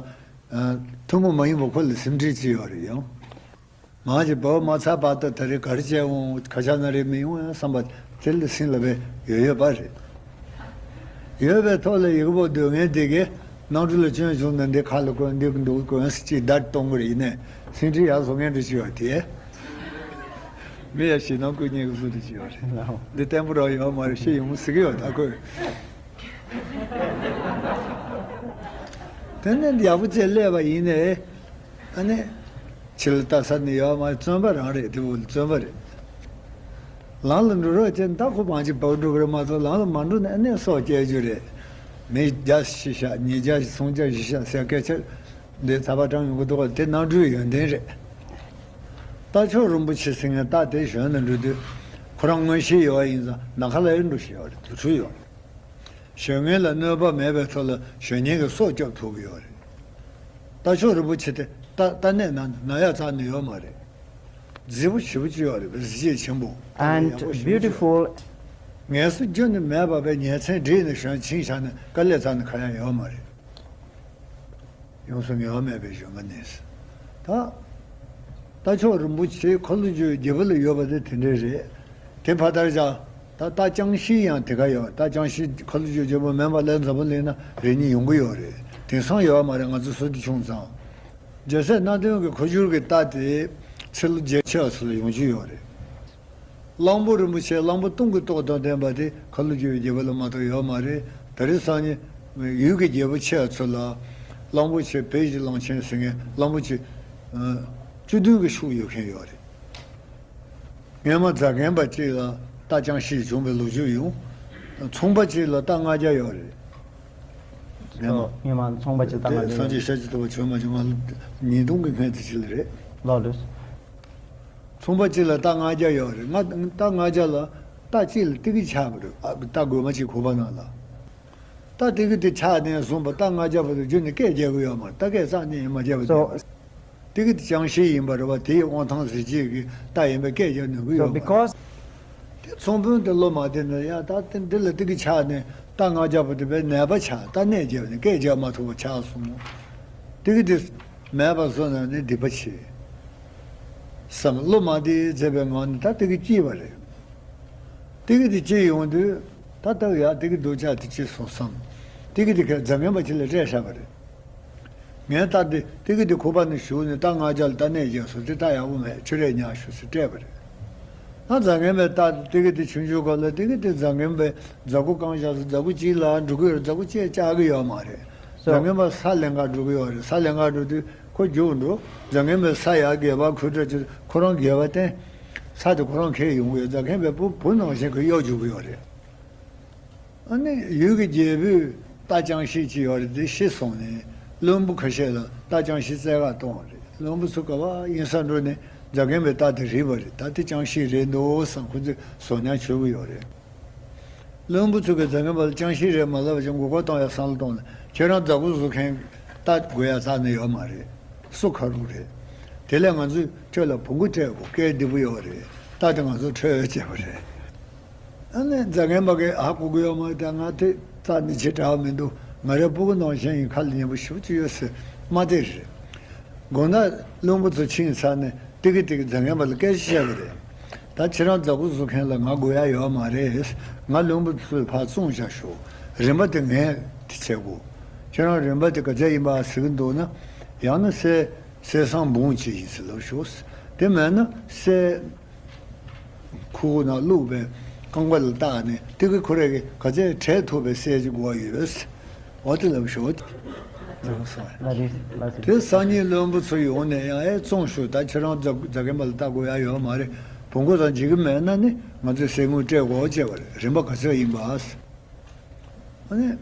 ཐུན་མོང་མ་ཡིན་པ་ཁོ་ལ་སེམས་ཁྲལ་ཅི་ཡོད་རེད་ཡང་། མང་ཆེ་བོད་མ་ཚད་པ་ད་ད་རེས་ག་རེ་བྱས་འོང་། ཁ་ཆག་ན་རེ་མི་ཡོང་ཡང་བསམ་པ་དེ་ལ་སེམས་ལ་བས་ཡོད་ཡོད་པ་རེད། ཡོད་པའི་ཐོག་ལ་ཡི་གེ་པོ་སྡོད་མཁན་དེ་གས་གནམ་གྲུ་ལ་སྐྱོན་བྱུང་ན་འདི་ཁ་ལ་གོན་འདི་གི་འདུག་གོན་ཅིག་བརྡ་གཏོང་གི་རེད། ཡིན་ནའི་སེམས་ཁྲལ་ཡག་བཟོ་མཁན་དེ་ཅི་ཡོད་དེ། མི་ཡ་ཞེད་སྣང་སྐུ་ཉིད་ཀྱི་བཟོ་དེ་ཅི་ཡོད་རེད། འདི་བརྟན་པོ་རང་ཡོད་མ་རེད། ཤི་ཡོང་ཟེར་གི་ཡོད་ད་ཁོས། དེ་ནས་ཡག་པོ་བྱས་སླེབས་པ་ཡིན་ནའི། ཨ་ནི། ཕྱི་ལ་ལྟ་ས་ནི་ཡོད་མ་རེད། བཙོན་པ་རང་རེད། དེ་བོ་བཙོན་པ་རེད། ལམ་ལ་འགྲོ་རོགས་བྱས་ན་ད་ཁོ་བང་ཅིག་བབས་འགྲོ་གི་རེད་མ་གཏོགས། ལམ་ལ་མ་འགྲོ་ན་ཨ་ནི་སྲོག་སྐྱེལ་རྒྱུ་རེད། མི་བརྒྱ་ཤི་ཤག་ཉིས་བརྒྱ་སུམ་བརྒྱ་ཤི་ཤག་ཟེར་སྐད་ཆ་འདི་ཚ་བ་གྲངས་ཡོང་གི་འདུག་ག་དེ་གནམ་གྲུའི་ཡོན་ཏན་རེད། རྟ་མཆོག་རིན་པོ་ཆེ་ཟེར་མཁན་རྟ་དེ་གཞོན་ནས་འགྲོ་དུས་ཁོ་རང་མངོན་ཤེས་ཡོད་པ་ཡིན་ཙང་ནམ་མཁའ་ལ་ཡང་འགྲོ་ཤེས་ཡོད་རེད། དུར་ཁྲོད་ཡོད་རེད། གཞོན་ངན་ལ་གནོད་པ་མེད་པའི་ཐོག་ལ་གཞོན་ངན་གྱི་སྲོག་སྐྱོབ་ཐུབ་ཀྱི་ཡོད་རེད། རྟ་མཆོག་རིན་པོ་ཆེ་དེ་རྟ་རྟ་གནས་ན་ན་ཡག་རྩ་ནས་ཡོད་མ་རེད། རྫིག་པོ་ཞེ་པོ་ཅིག་ཡོད་རེད། གཟི་བརྗིད་ཆེན་པོ། And ཡག་པོ་ཞེ་པོ་ཅིག་ཡོད། Beautiful. ངལ་གསོ་རྒྱུ་ནི་མེད་པ་བས་ཉིན་མཚན་བསྒྲིགས་ནས་གཞོན་ཕྱིན་བཞག་ན་དཀའ་ལས་རྩ་ནས་ཁ་ཡག་ཡོད་མ་རེད། ཡོངས་སུ་ངལ་བ་མེད་པའི་གཞོན་པ་ནི། ད། རྟ་མཆོག་རིན་པོ་ཆེ་མཁའ་འགྲོ་རྒྱལ་པོ་ལ་ཡོད་པ་དེ་དེ་འདྲས་རེད། དེ་ཕ་དར་བཞག་ད་རྟ་རྐྱང་ཤི་ཡང་དེ་ག་ཡོད། རྟ་རྐྱང་ཤི་མཁའ་འགྲོ་རྒྱལ་པོ་མིན་པ་ལས་འཛམ་བུ་གླིང་ན་རེ་གཉིས་ཡོང་གི་ཡོད་རེད། དེང་སང་ཡོད་མ་རེད། ང་ཚོ་སུ་དེ་བྱུང་ཙང་། རྒྱལ་སྲས་སྣ་བདུན་གྱི་འཁོར་སྒྱུར་གྱི་རྟ་དེ་ཚེ་ལོ་བརྒྱད་ཅུ་ཚོ་ལ་ཡོང་རྒྱུ་ཡོད་རེད། གླང་པོ་རིན་པོ་ཆེ་གླང་པོ་སྟོང་གི་ཏོག་དང་ལྡན་པ་དེ་མཁའ་འགྲོ་རྒྱལ་པོའི་རྒྱལ་པོ་ལ་མ་གཏོགས་ཡོད་མ་རེད། ད་རེས་སང་ཉིན་ཡུལ་གྱི་རྒྱལ་པོ་ཆེ་བ་ཚོ་ལ་གླང་པོ་ཆེ་བོད་ཀྱི་གླང་ཆེན་ཟེར་མཁན་གླང་པོ་ཆེ་བཅུ་བདུན་གྱི་ཤུགས་ཡོད་མཁན་ཡོད་རེད། སྔོན་མ་རྫ་རྒན་པ་གཅིག་ལ་རྟ་རྐྱང་ཤི་བྱུང་བའི་ལོ་རྒྱུས་ཡོང་། ཚོང་པ་གཅིག་ལ་རྟ་ལྔ་བརྒྱ་ཡོད་རེད། སྔོན་མ། སྔོན་མ་ཚོང་པ་གཅིག་རྟ་ལྔ་བརྒྱ་ཡོད་རེད། སངས་རྒྱས་ཤཱཀྱ་ཐུབ་པ་བྱོན་མ་བྱོན་ང་ཉིས་སྟོང་གི་སྔོན་དུ་ཅིག་ལ་རེད། ལགས་ལགས། ཚོང་པ་གཅིག་ལ་རྟ་ལྔ་བརྒྱ་ཡོད་རེད། ང་རྟ་ལྔ་བརྒྱ་ལ་རྟ་གཅིག་ལ་ཏི་གི་ཆག་པ་རེད། ཨ། རྟ་རྒོད་མ་གཅིག་ཁུག་པ་ནང་ལ། རྟ་ཏི་གི་དེ་ཆག་ནས་བཟུང་བ་རྟ་ལྔ་བརྒྱ་བར་དུ་རྒྱུན་ནས་སྐད་རྒྱག་གི་ཡོད་མ་རེད། རྟ་སྐད་རྩ་ནས་མ་རྒྱག་པ་དེ། So ཏི་གི་དེ་རྐྱང་ཤི་ཡིན་པ་རེད་བ། དེ་ཡི་དབང་ཐང་གཟི་བརྗིད་ཀྱི་རྟ་ཡིན་པས་སྐད་རྒྱག་ནུས་ཀྱི་So ཡོད་མ་རེད། Because དེ་ཚོང་དཔོན་དེ་བློ་མ་བདེ་ན་ཡ་ད་དེ་འདི་ལ་ཏི་གི་ཆག་ནས་རྟ་ལྔ་བརྒྱ་བར་དུ་བས་ནད་པ་ཆགས། རྟ་ནད་བརྒྱབ་ནས་སྐད་རྒྱག་མ་ཐུབ་པ་ཆགས་སོང་། ཏི་གི་དེ། མེད་པ་བཟོ་ན་ནི་སྡིག་པ་ཆེ། བསམ་བློ་མ་བདེ་མཛད་པའི་ངང་ནས་ད་ཏི་གི་སྐྱིད་པ་རེད། ཏི་གི་དེ་སྐྱིད་ཡོང་དུས་ད་ལྟ་ཡ་ཏི་གི་སྡུག་ཅག་དེ་སྐྱིད་སོང་བསམ། ཏི་གི་དེ་ཁ་རྫ་ངན་པ་ཁྱེད་ལ་སྤྲད་བཞག་པ་རེད། ངས་ད་དེ་ཏི་གི་དེ་ཁུག་པ་ནས་ཞུགས་ནས་རྟ་ལྔ་བརྒྱ་ལ་རྟ་ནད་བརྒྱབ་སོང་། དེ་རྟ་ཡག་པོ་མེད། ཁྱོད་རས་ཉར་ཤོག་ཟེར་སྤྲད་པ་རེད། ད་རྫ་ངན་པས་རྟ་ཏི་གི་དེ་ཆུང་ཆུང་སྐབས་ལ་ཏི་གི་དེ་རྫ་ངན་པས་རྫ་གུ་བཀང་བཞག་སོང་། རྫ་གུ་གཅིག་ལ་འགྲོ་གི་ཡོད་རེད། རྫ་གུ་གཅིག་བཅག་གི་ཡོད་མ་རེད། རྫ་ངན་པ་ས་ལེན་ག་འགྲོ་གི་ཡོད་རེད། ས་ལེན་ག་འགྲོ་དུས་ཁོ་རྒྱུགས་འགྲོ། རྫ་ངན་པའི་ས་ཡར་སྒལ་པར་ཁུར་འདྲ་ཅིག་ཁོ་རང་སྒལ་པར་བསྟན། ས་དེ་ཁོ་རང་འཁྱེར་ཡོང་གི་ཡོད། རྫ་ངན་པས་བུ་བུ་ནང་བཞིན་ཁོ་གཡོག་རྒྱུག་གི་ཡོད་རེད། ཨ་ནི་ཡུལ་གྱི་རྒྱལ་པོས་རྟ་རྐྱང་ཤི་ཅིག་ཡོད་རེད། དེ་ཤི་སོང་ནས་བློན་པོ་ཁ་ཤས་ལ་རྟ་རྐྱང་ཤི་བཙལ་ག་གཏོང་བ་རེད། བློན་པོ་ཚོ་ག་པར་ཡིན་ས་འགྲོ་ནས་རྫ་ངན་པའི་རྟ་དེ་རིག་པ་རེད། ད་དེ་རྐྱང་ཤི་རེད་འདུག་བསམ་ཁོ་ཚོས་བཟོ་ཉར་བྱེད་ཀྱི་ཡོད་རེད། བློན་པོ་ཚོ་གིས་རྫ་ངན་པ་ལ་རྐྱང་ཤི་རེད་མ་ལབ་པ་བྱས་མགོ་སྐོར་གཏོང་ཡ་བསམ་བློ་གཏོང་ནས། ཁྱེད་རང་རྫ་གུ་བཟོ་མཁན་རྟ་དགོས་ཡ་རྩ་ནས་ཡོད་མ་རེད། སུ་ཁ་རུ་རེད། དེ་ལས་ང་ཚོས་ཁྱོད་ལ་བོང་གུ་སྤྲད་དགོས། སྐད་བདེ་པོ་ཡོད་རེད། རྟ་དེ་ང་ཚོ་ཁྲོད་བྱས་པ་རེད། ཨ་ནི་རྫ་ངན་པ་གིས་ཧ་གོ་གི་ཡོད་མ་རེད། ད་ང་དེ་རྩ་ནས་བྱེད་དྲག་མི་འདུག་ང་རའི་སྤུ་གུ་ནང་བཞིན་ཡིན། ཁ་ལ་ཉན་པོ་ཞེ་པོ་ཅིག་ཡོད་ཟེར་མ་དེ་རེད། དགོངས་ན་བློན་པོ་ཚོ་ཕྱིན་ཚར་ནས་ཏི་གི་ཏི་གི་རྫ་ངན་པ་ལ་སྐད་ཆ་བཤད་པ་རེད། ད་ཁྱེད་རང་རྫ་གུ་བཟོ་མཁན་ལ་ང་དགོས་ཡ་ཡོད་མ་རེད། ང་བློན་པོ་ཚོས་ཕར་བཙོང་བཞག་ཤོག་རིན་པ་དེ་ངས་དེ་བྱེད་དགོས། ཁྱེད་རང་རིན་པ་དེ་ག་ཚད་ཡིན་པ་ཟེར་གི་འདུག་ན། ཡང་ན་གསེར་གསེར་སྲང་འབུམ་གཅིག་ཡིན་ཟེར་ལབ་ཤོག་དེ་མེད་ན་གསེར་ཁུག་ནང་བླུགས་པའི་རྐང་པ་ལ་བཏགས་ནས་ཏི་གི་ཁོ་རེ་གི་ག་ཚད་བྲེག་ཐུབ་པའི་གསེར་གྱི་དགོས་ཡོད། འོ་དེ་ལབ་ཤོག་ལགས་རེད། ལགས་རེད། དེ་སང་ཉིན་བློན་པོ་ཚོ་ཡོང་ནས་ཡང་ཨེ་བཙོང་ཤོག་ད་ཁྱེད་རང་རྫ་རྫ་རྒན་པ་ལ་ལྟ་དགོས་ཡ་ཡོད་མ་རེད། བོང་གུ་དང་འཇིགས་ཀྱི་མེད་ན་ནི་ང་ཚོས་གསེར་དངུལ་སྤྲད་དགོས་བྱས་པ་རེད། རིན་པ་ག་ཚོད་ཡིན་པ། ཨ་ནི།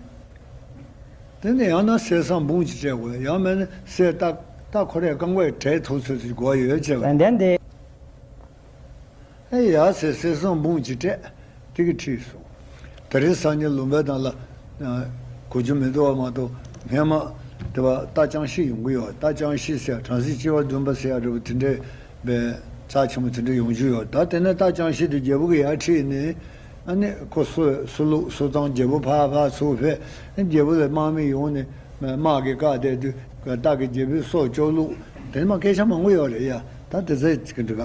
ནི་ནི་ཡང་ན་གསེར་སྲང་འབུམ་གཅིག་སྤྲད་དགོས། ཡང་མིན་ན་གསེར་རྟ་རྟ་ཁོ་རས་རྐང་པས་བྲེག་ཐུབ་ཚོད་ཅིག་དགོས་ཡོད་ཅེས་པ། And then they ཨེ་ཡ་ཟེར། གསེར་སྲང་འབུམ་གཅིག་སྤྲད། དེ་གི་ཁྲིད་སོང་། དེ་རིང་སང་ཉིན་ལུང་པའི་ནང་ལ་གོ་རྒྱུ་མི་འདུག་པ་མ་གཏོགས། སྔན་མ་དེ་བ་རྟ་རྐྱང་ཤི་ཡོང་གི་ཡོད། རྟ་རྐྱང་ཤི་ཟེར། གྲང་གསེར་ལྕི་བ་བདུན་པ་ཟེར་ཡ་འདྲ་པོ་དེ་འདྲའི་བའི་རྩ་ཆེན་པོ་དེ་འདྲ་ཡོང་རྒྱུ་ཡོད། ད་དེ་ནས་རྟ་རྐྱང་ཤི་དེ་རྒྱལ་པོ་གི་ཡར་ཁྲིད་ནས། ཨ་ནི་ཁོ་སུ་སུ་ལུག་སུ་དང་རྒྱལ་པོ་ཕར་ཕར་ཚུར་ཕེབས། རྒྱལ་པོ་ལ་དམག་མི་ཡོང་ནས་དམག་གི་བཀའ་བསྡད་དུས་རྟ་གི་རྒྱལ་པོའི་སྲོག་སྐྱོབ་ལུགས། དེ་མ་སྐད་ཆ་མང་པོ་ཡོད་རེད་ཡ། ད་དེ་ཚོ་ཅིག་འགྲིག་ག་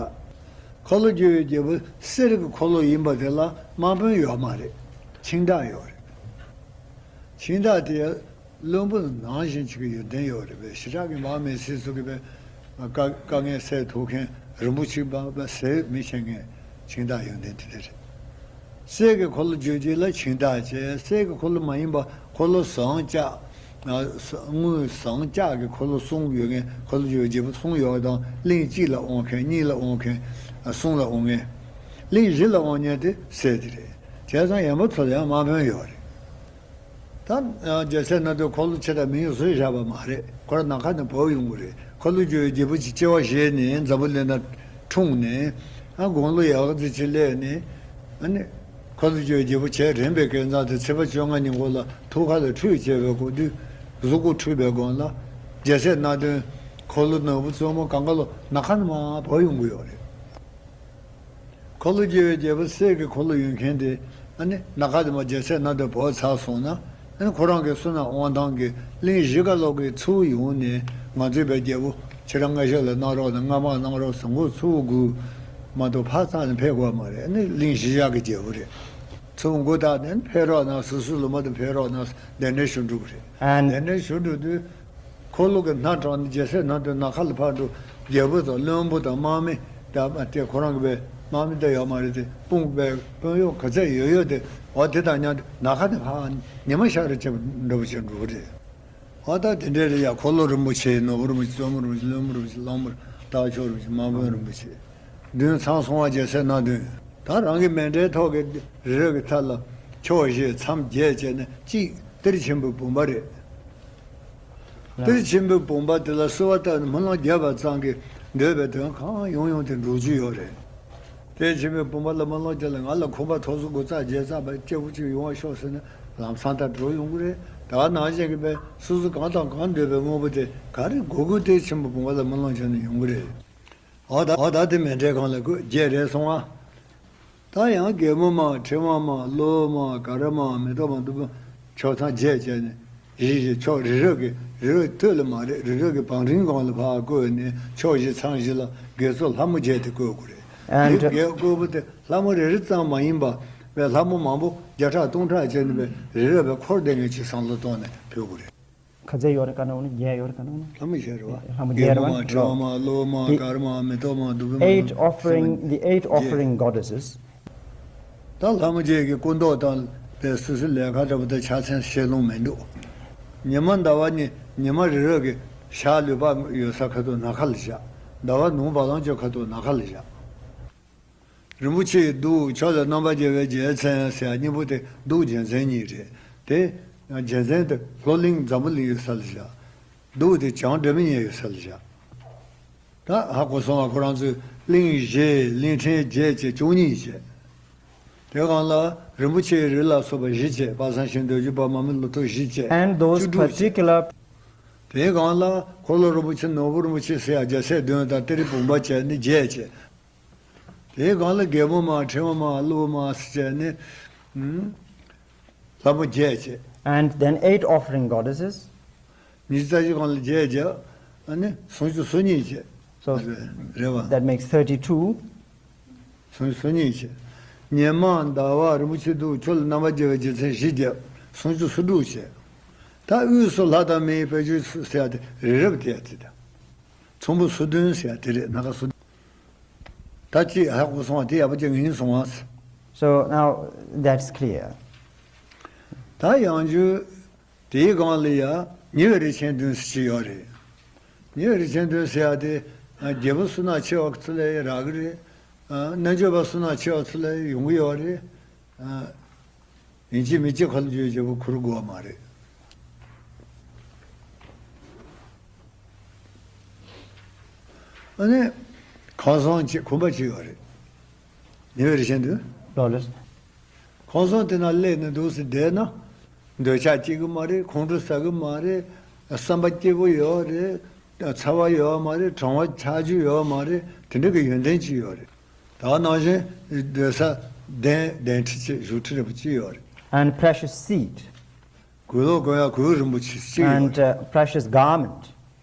འཁོར་ལོ་སྒྱུར་བའི་རྒྱལ་པོ་གསེར་གྱི་འཁོར་ལོ་ཡིན་པ་དེ་ལ་དམག་དཔོན་ཡོད་མ་རེད། ཁྱིམ་བདག་ཡོད་རེད། ཁྱིམ་བདག་དེ་བློན་པོ་ནང་བཞིན་ཅིག་གི་ཡོན་ཏན་ཡོད་རེད་པས། ཞེ་དྲག་གི་དམག་མི་སྲིད་ཚུགས་ཀྱི་པས། དཀའ་དཀའ་ངལ་སེལ་ཐུབ་མཁན། རིན་པོ་ཆེ་འབག་པ་ཟད་མི་ཤེས་མཁན་ཁྱིམ་བདག་ཡོན་ཏན་དེ་འདྲ་རེད། གསེར་གྱི་འཁོར་ལོ་སྒྱུར་རྒྱུ་ལ་ཁྱིམ་བདག་བྱས། གསེར་གྱི་འཁོར་ལོ་མ་ཡིན་པ་འཁོར་ལོ་ཟངས་ལྕགས། དངུལ་ཟངས་ལྕགས་ཀྱི་འཁོར་ལོ་གསུམ་ཡོད་མཁན། འཁོར་ལོ་སྒྱུར་བའི་རྒྱལ་པོ་གསུམ་ཡོད་པ་དང་། གླིང་གཅིག་ལ་དབང་མཁན། གཉིས་ལ་དབང་མཁན། གསུམ་ལ་དབང་མཁན། གླིང་བཞི་ལ་དབང་མཁན་དེ་གསེར་དེ་རེད། བྱས་ཙང་ཡན་པ་ཚོ་ལ་ཡང་དམག་དཔོན་ཡོད་རེད། ད་རྒྱལ་སྲས་སྣ་བདུན་འཁོར་ལོ་ཆེ་དྲགས་མིང་བཟོས་བཞག་པ་མ་རེད། ཁོ་རང་ནམ་མཁའ་ནས་བབས་ཡོང་གི་རེད། འཁོར་ལོ་སྒྱུར་བའི་རྒྱལ་པོ་ཅིག་སྐྱེ་བ་བཞེས་ནས་འཛམ་བུ་གླིང་ན་འཁྲུངས་ནས། ཨ་དགུང་ལོ་ཡག་ཙི་ཅིག་སླེབས་ནས། ཨ་ནི་འཁོར་ལོ་སྒྱུར་བའི་རྒྱལ་པོ་བྱས་རན་པའི་སྐལ་བཟང་དེ་ཚེས་པ་བཅོ་ལྔ་ཉིན་གོ་ལ་ཐུགས་ཁ་ལ་ཁྲུས་བྱས་པའི་སྐབས་དུས། གཟུགས་པོ་འཁྲུས་པའི་སྒང་ལ་རྒྱལ་སྲས་སྣ་བདུན་འཁོར་ལོ་ནོར་བུ་བཙུན་མོ་གང་ག་ལོ་ནམ་མཁའ་ནས་མར་བབས་ཡོང་གི་ཡོད་རེད། འཁོར་ལོ་སྒྱུར་བའི་རྒྱལ་པོ་གསེར་གྱི་འཁོར་ལོ་ཡོད་མཁན་དེ། ཨ་ནི་ནམ་མཁའ་དེ་མར་རྒྱལ་སྲས་སྣ་བདུན་བབས་ཚར་སོང་ན། ཨ་ནི་ཁོ་རང་གི་བསོད་ནམས་དབང་ཐང་གིས་གླིང་བཞི་ཀ་ལོག་གི་ཚུར་ཡོང་ནས། ང་ཚོའི་བའི་རྒྱལ་པོ་ཁྱེད་རང་སྔ་ཕྱི་ལ་གནང་རོགས་དང་། སྔ་མ་གནང་རོགས་ཟེར་མགོ་ཚུར་སྒུར་མ་གཏོགས་ཕར་ཚུར་ནས་ཕེབས་དགོས་མ་རེད། ཨ་ནི་གླིང་བཞི་ཡག་གི་རྒྱལ་པོ་རེད། ཚུར་མགོ་བཏགས་ནས་ཕེབས་རོགས་གནང་། སོ་སོའི་ལུང་པ་དུ་ཕེབས་རོགས་གནང་། གདན་འདྲེན་ཞུ་འགྲོ་གི་རེད། And གདན་འདྲེན་ཞུ་འགྲོ་དུས། འཁོར་ལོ་གི་སྣ་དྲངས་ནས་རྒྱལ་སྲས་སྣ་བདུན་ནམ་མཁའ་ལ་ཕར་འགྲོ། རྒྱལ་པོ་དང་བློན་པོ་དང་དམག་མི། ད་དེ་ཁོ་རང་གི་བའི་དམག་མི་ད་ཡོད་མ་རེད་དེ། དཔུང་བའི་དཔོན་གཡོག་ག་ཚད་ཡོད་ཡོད་དེ། འོ་དེ་དང་མཉམ་དུ་ནམ་མཁའ་ནས་ཕར་ཉི་མ་ཤར་རེ་བྱེད་འགྲོ་བྱེད་འགྲོ་གི་རེད། འོ་ད་དེ་འདྲའི་རེད་ཡ། འཁོར་ལོ་རིན་པོ་ཆེ། ནོར་བུ་རིན་པོ་ཆེ། བཙུན་མོ་རིན་པོ་ཆེ། བློན་པོ་རིན་པོ་ཆེ། གླང་མོ། རྟ་མཆོག་རིན་པོ་ཆེ། དམག་དཔོན་རིན་པོ་ཆེ། བདུན་ཚང་སོང་བ། རྒྱལ་སྲས་སྣ་བདུན། ད་རང་གི་མཎྜལ་ཐོག་གི་རི་རབ་ཀྱི་མཐའ་ལ་ཕྱོགས་བཞི་མཚམས་བརྒྱད་བྱས་ནས། གཅིག་གཏེར་ཆེན་པོའི་བུམ་པ་རེད། གཏེར་ཆེན་པོའི་བུམ་པ་དེ་ལ་གསོལ་བ་བཏབ་ནས་སྨོན་ལམ་བརྒྱབ་པ་ཙམ་གྱིས་འདོད་པའི་དོན་གང་ཡོང་ཡོང་དེ་འགྲུབ་རྒྱུ་ཡོད་རེད། གཏེར་ཆེན་པོའི་བུམ་པ་ལ་སྨོན་ལམ་བརྒྱབ་ལ། ང་ལ་ཁང་པ་ཐོག་སོ་དགུ་ཙམ་བརྒྱད་ཙམ་པ་སྐྱིད་པོ་ཅིག་ཡོང་བ་ཤོག་ཟེར་ན་ལམ་སང་ད་འགྲོ་ཡོང་གི་རེད། ད་ནང་བཞིན་གྱི་བས་སོ་སོ་གང་དང་གང་འདོད་པའི་དངོས་པོ་དེ་ག་རེ་དགོས་དགོས་གཏེར་ཆེན་པོའི་བུམ་པ་ལ་སྨོན་ལམ་བྱས་ནས་ཡོང་གི་རེད། འོ་ད་འོ་ད་དེ་མཎྜལ་སྒང་ལ་བཀོད། བརྒྱད་རེད་སོང་ཨ། ད་ཡང་རྒན་མོ་དམག། ཕྲེང་བ་དམག། ཀླུ་དམག། གར་དམག། མེ་ཏོག་དམག། བདུག་སྤོས། ཕྱོགས་མཚམས་བརྒྱད་བྱས་ནས་བཞི་བཞི། ཕྱོགས་རི་རབ་ཀྱི་རི་རབ་སྟོད་ལ་མ་རེད། རི་རབ་ཀྱི་བང་རིམ་སྒང་ལ་ཕར་བཀོད་ནས་ཕྱོགས་བཞི་མཚམས་བཞི་ལ་དགེ་ཚོགས་ལྷ་མོ་བརྒྱད་དེ་བཀོད་དགོས་རེད། And དེ་བཀོད་པ་དེ་ལྷ་མོ་རེ་རེ་ཙམ་མ་ཡིན་པ་བས་ལྷ་མོ་མང་པོ་བརྒྱ་ཕྲག་སྟོང་ཕྲག་བྱས་ནས་བས་རི་རབ་བས་འཁོར་བསྡད་མཁན་ཅིག་བསམ་བློ་གཏོང་ནས་ཕུལ་དགོས་རེད། ག་ཚད་ཡོད་རེད། ག་ནང་ནས་བརྒྱད་ཡོད་རེད། ག་ནང་ནས། ལྷ་མོ་བརྒྱད་རེད་བ། ལྷ་མོ་བརྒྱད་རེད་བ། རྒན་མོ་དམག། ཕྲེང་བ་དམག། ཀླུ་དམག། གར་དམག། མེ་ཏོག་དམག། བདུག་སྤོས་དམག། Eight offering, the eight བརྒྱད། Offering goddesses. ད་ལྷ་མོ་བརྒྱད་ཀྱི་སྐུ་མདོག་དང་དེ་སོ་སོའི་ལས་ཀ་འདྲ་པོ་དེ་ཆ་ཚང་ཤེས་ལོང་མི་འདུག་ཉི་མ་ཟླ་བ་གཉིས། ཉི་མ་རི་རབ་ཀྱི་ཞག་ལུས་པ་ཡོད་ས་ཁ་ཐུག་ནམ་མཁའ་ལ་བཞག་ཟླ་བ་ནུབ་བ་ལང་ཅོ་ཁ་ཐུག་ནམ་མཁའ་ལ་བཞག་རིན་པོ་ཆེའི་གདུགས། ཕྱོགས་ལ་རྣམ་པར་རྒྱལ་བའི་རྒྱལ་མཚན་ཟེར་ཡ་གཉིས་པོ་དེ་གདུགས་རྒྱལ་མཚན་གཉིས་རེད་དེ། རྒྱལ་མཚན་དེ་ལྷོ་གླིང་འཛམ་བུ་གླིང་ཡོད་ས་ལ་བཞག་གདུགས་དེ་བྱང་སྒྲོལ་མ་ཉལ་ཡོད་ས་ལ་བཞག་ད་ཧ་གོ་སོང་བ། ཁོ་རང་ཚོས་གླིང་བཞི། གླིང་ཕྲན་བརྒྱད་བྱས་བཅུ་གཉིས་བྱས། དེ་སྒང་ལ་རིན་པོ་ཆེའི་རི་ལ་སོགས་པ་བཞི་བྱས། དཔག་བསམ་ཤིང་། འདོད་འཇོ་པདྨ་འབུམ། ལོ་ཐོག་བཞི་བྱས། And those བཅུ་དྲུག་བྱས། Particular དེའི་སྒང་ལ་འཁོར་ལོ་རིན་པོ་ཆེ། ནོར་བུ་རིན་པོ་ཆེ་ཟེར་ཡ་རྒྱལ་སྲས་བདུན་དང་གཏེར་བུམ་པ་བྱས་ནས་བརྒྱད་བྱས། དེའི་སྒང་ལ་རྒན་མོ་དམག། ཕྲེང་བ་དམག། ཀླུ་དམག་ཟེར་བྱས་ནས། ཨུམ། ལྷ་མོ་བརྒྱད་བྱས། And then eight offering goddesses. ཉི་ཤུ་རྩ་བཞི་སྒང་ལ་བརྒྱད་བྱས། ཨ་ནི་སུམ་ཅུ་སོ་གཉིས་བྱས། So རེད་བ། That makes thirty-two. སུམ་ཅུ་སོ་གཉིས་བྱས། ཉི་མ་ཟླ་བ་རིན་པོ་ཆེ་གདུགས། ཕྱོགས་ལ་རྣམ་པར་རྒྱལ་བའི་རྒྱལ་མཚན་བཞི་བརྒྱབ། སུམ་ཅུ་སོ་དྲུག་བྱས། ད་དབུས་སུ་ལྷ་དང་མིའི་དཔལ་གྱུར་ཟེར་ཡ་དེ་རི་རབ་དེ་ཡ་དེ་དང་། ཚོམ་བུ་སོ་བདུན་ཟེར་ཡ་དེ་རེད། ནམ་མཁའ་སོ་བདུན། ད་ཅི་ཧ་གོ་སོང་བ། དེ་ཡག་པོ་ཅིག་ངེས་སོང་བ། So now that's clear. ད་ཡང་རྒྱུ་དེའི་སྒང་ལ་ཡ་ཉེ་བའི་རིགས་ཆེན་བདུན་ཟེར་གྱི་ཡོད་རེད། ཉེ་བའི་རིགས་ཆེན་བདུན་ཟེར་ཡ་དེ་རྒྱལ་པོ་བསོད་ནམས་ཆེ་བ་ཚོ་ལ་རག་གི་རེད། རྣལ་འབྱོར་པ་བསོད་ནམས་ཆེ་བ་ཚོ་ལ་ཡོང་གི་ཡོད་རེད། ཡིན་གཅིག་མིན་གཅིག་འཁོར་ལོ་སྒྱུར་བའི་རྒྱལ་པོ་ཁུར་དགོས་པ་མ་རེད། ཨ་ནི་ཁང་བཟང་གཅིག་ཁང་པ་གཅིག་ཡོད་རེད། ཉེ་བའི་རི་ཆེན་དུ། ལགས་ལགས། ཁང་བཟང་དེ་ན་སླེབས་ནས་འདུག་སེ་བསྡད་ན། འདོད་ཆགས་སྐྱེ་གི་མ་རེད། ཁོང་ཁྲོ་ཟ་གི་མ་རེད། བསམ་པ་སྐྱིད་པོ་ཡོད་རེད། ཚ་བ་ཡོད་མ་རེད། གྲང་བ་ཆགས་རྒྱུ་ཡོད་མ་རེད། དེ་འདྲ་གི་ཡོན་ཏན་ཅིག་ཡོད་རེད། ད་ནང་བཞིན་སྡོད་ས་གདན་གདན་ཁྲི་ཅིག་བཞུགས་ཁྲི་རིན་པོ་ཆེ་ཡོད་རེད། And precious seat. གོས་ལོག་གོན་ཡག་གོས་རིན་པོ་ཆེ་གཅིག་ཡོད་And རེད། Uh, precious garment.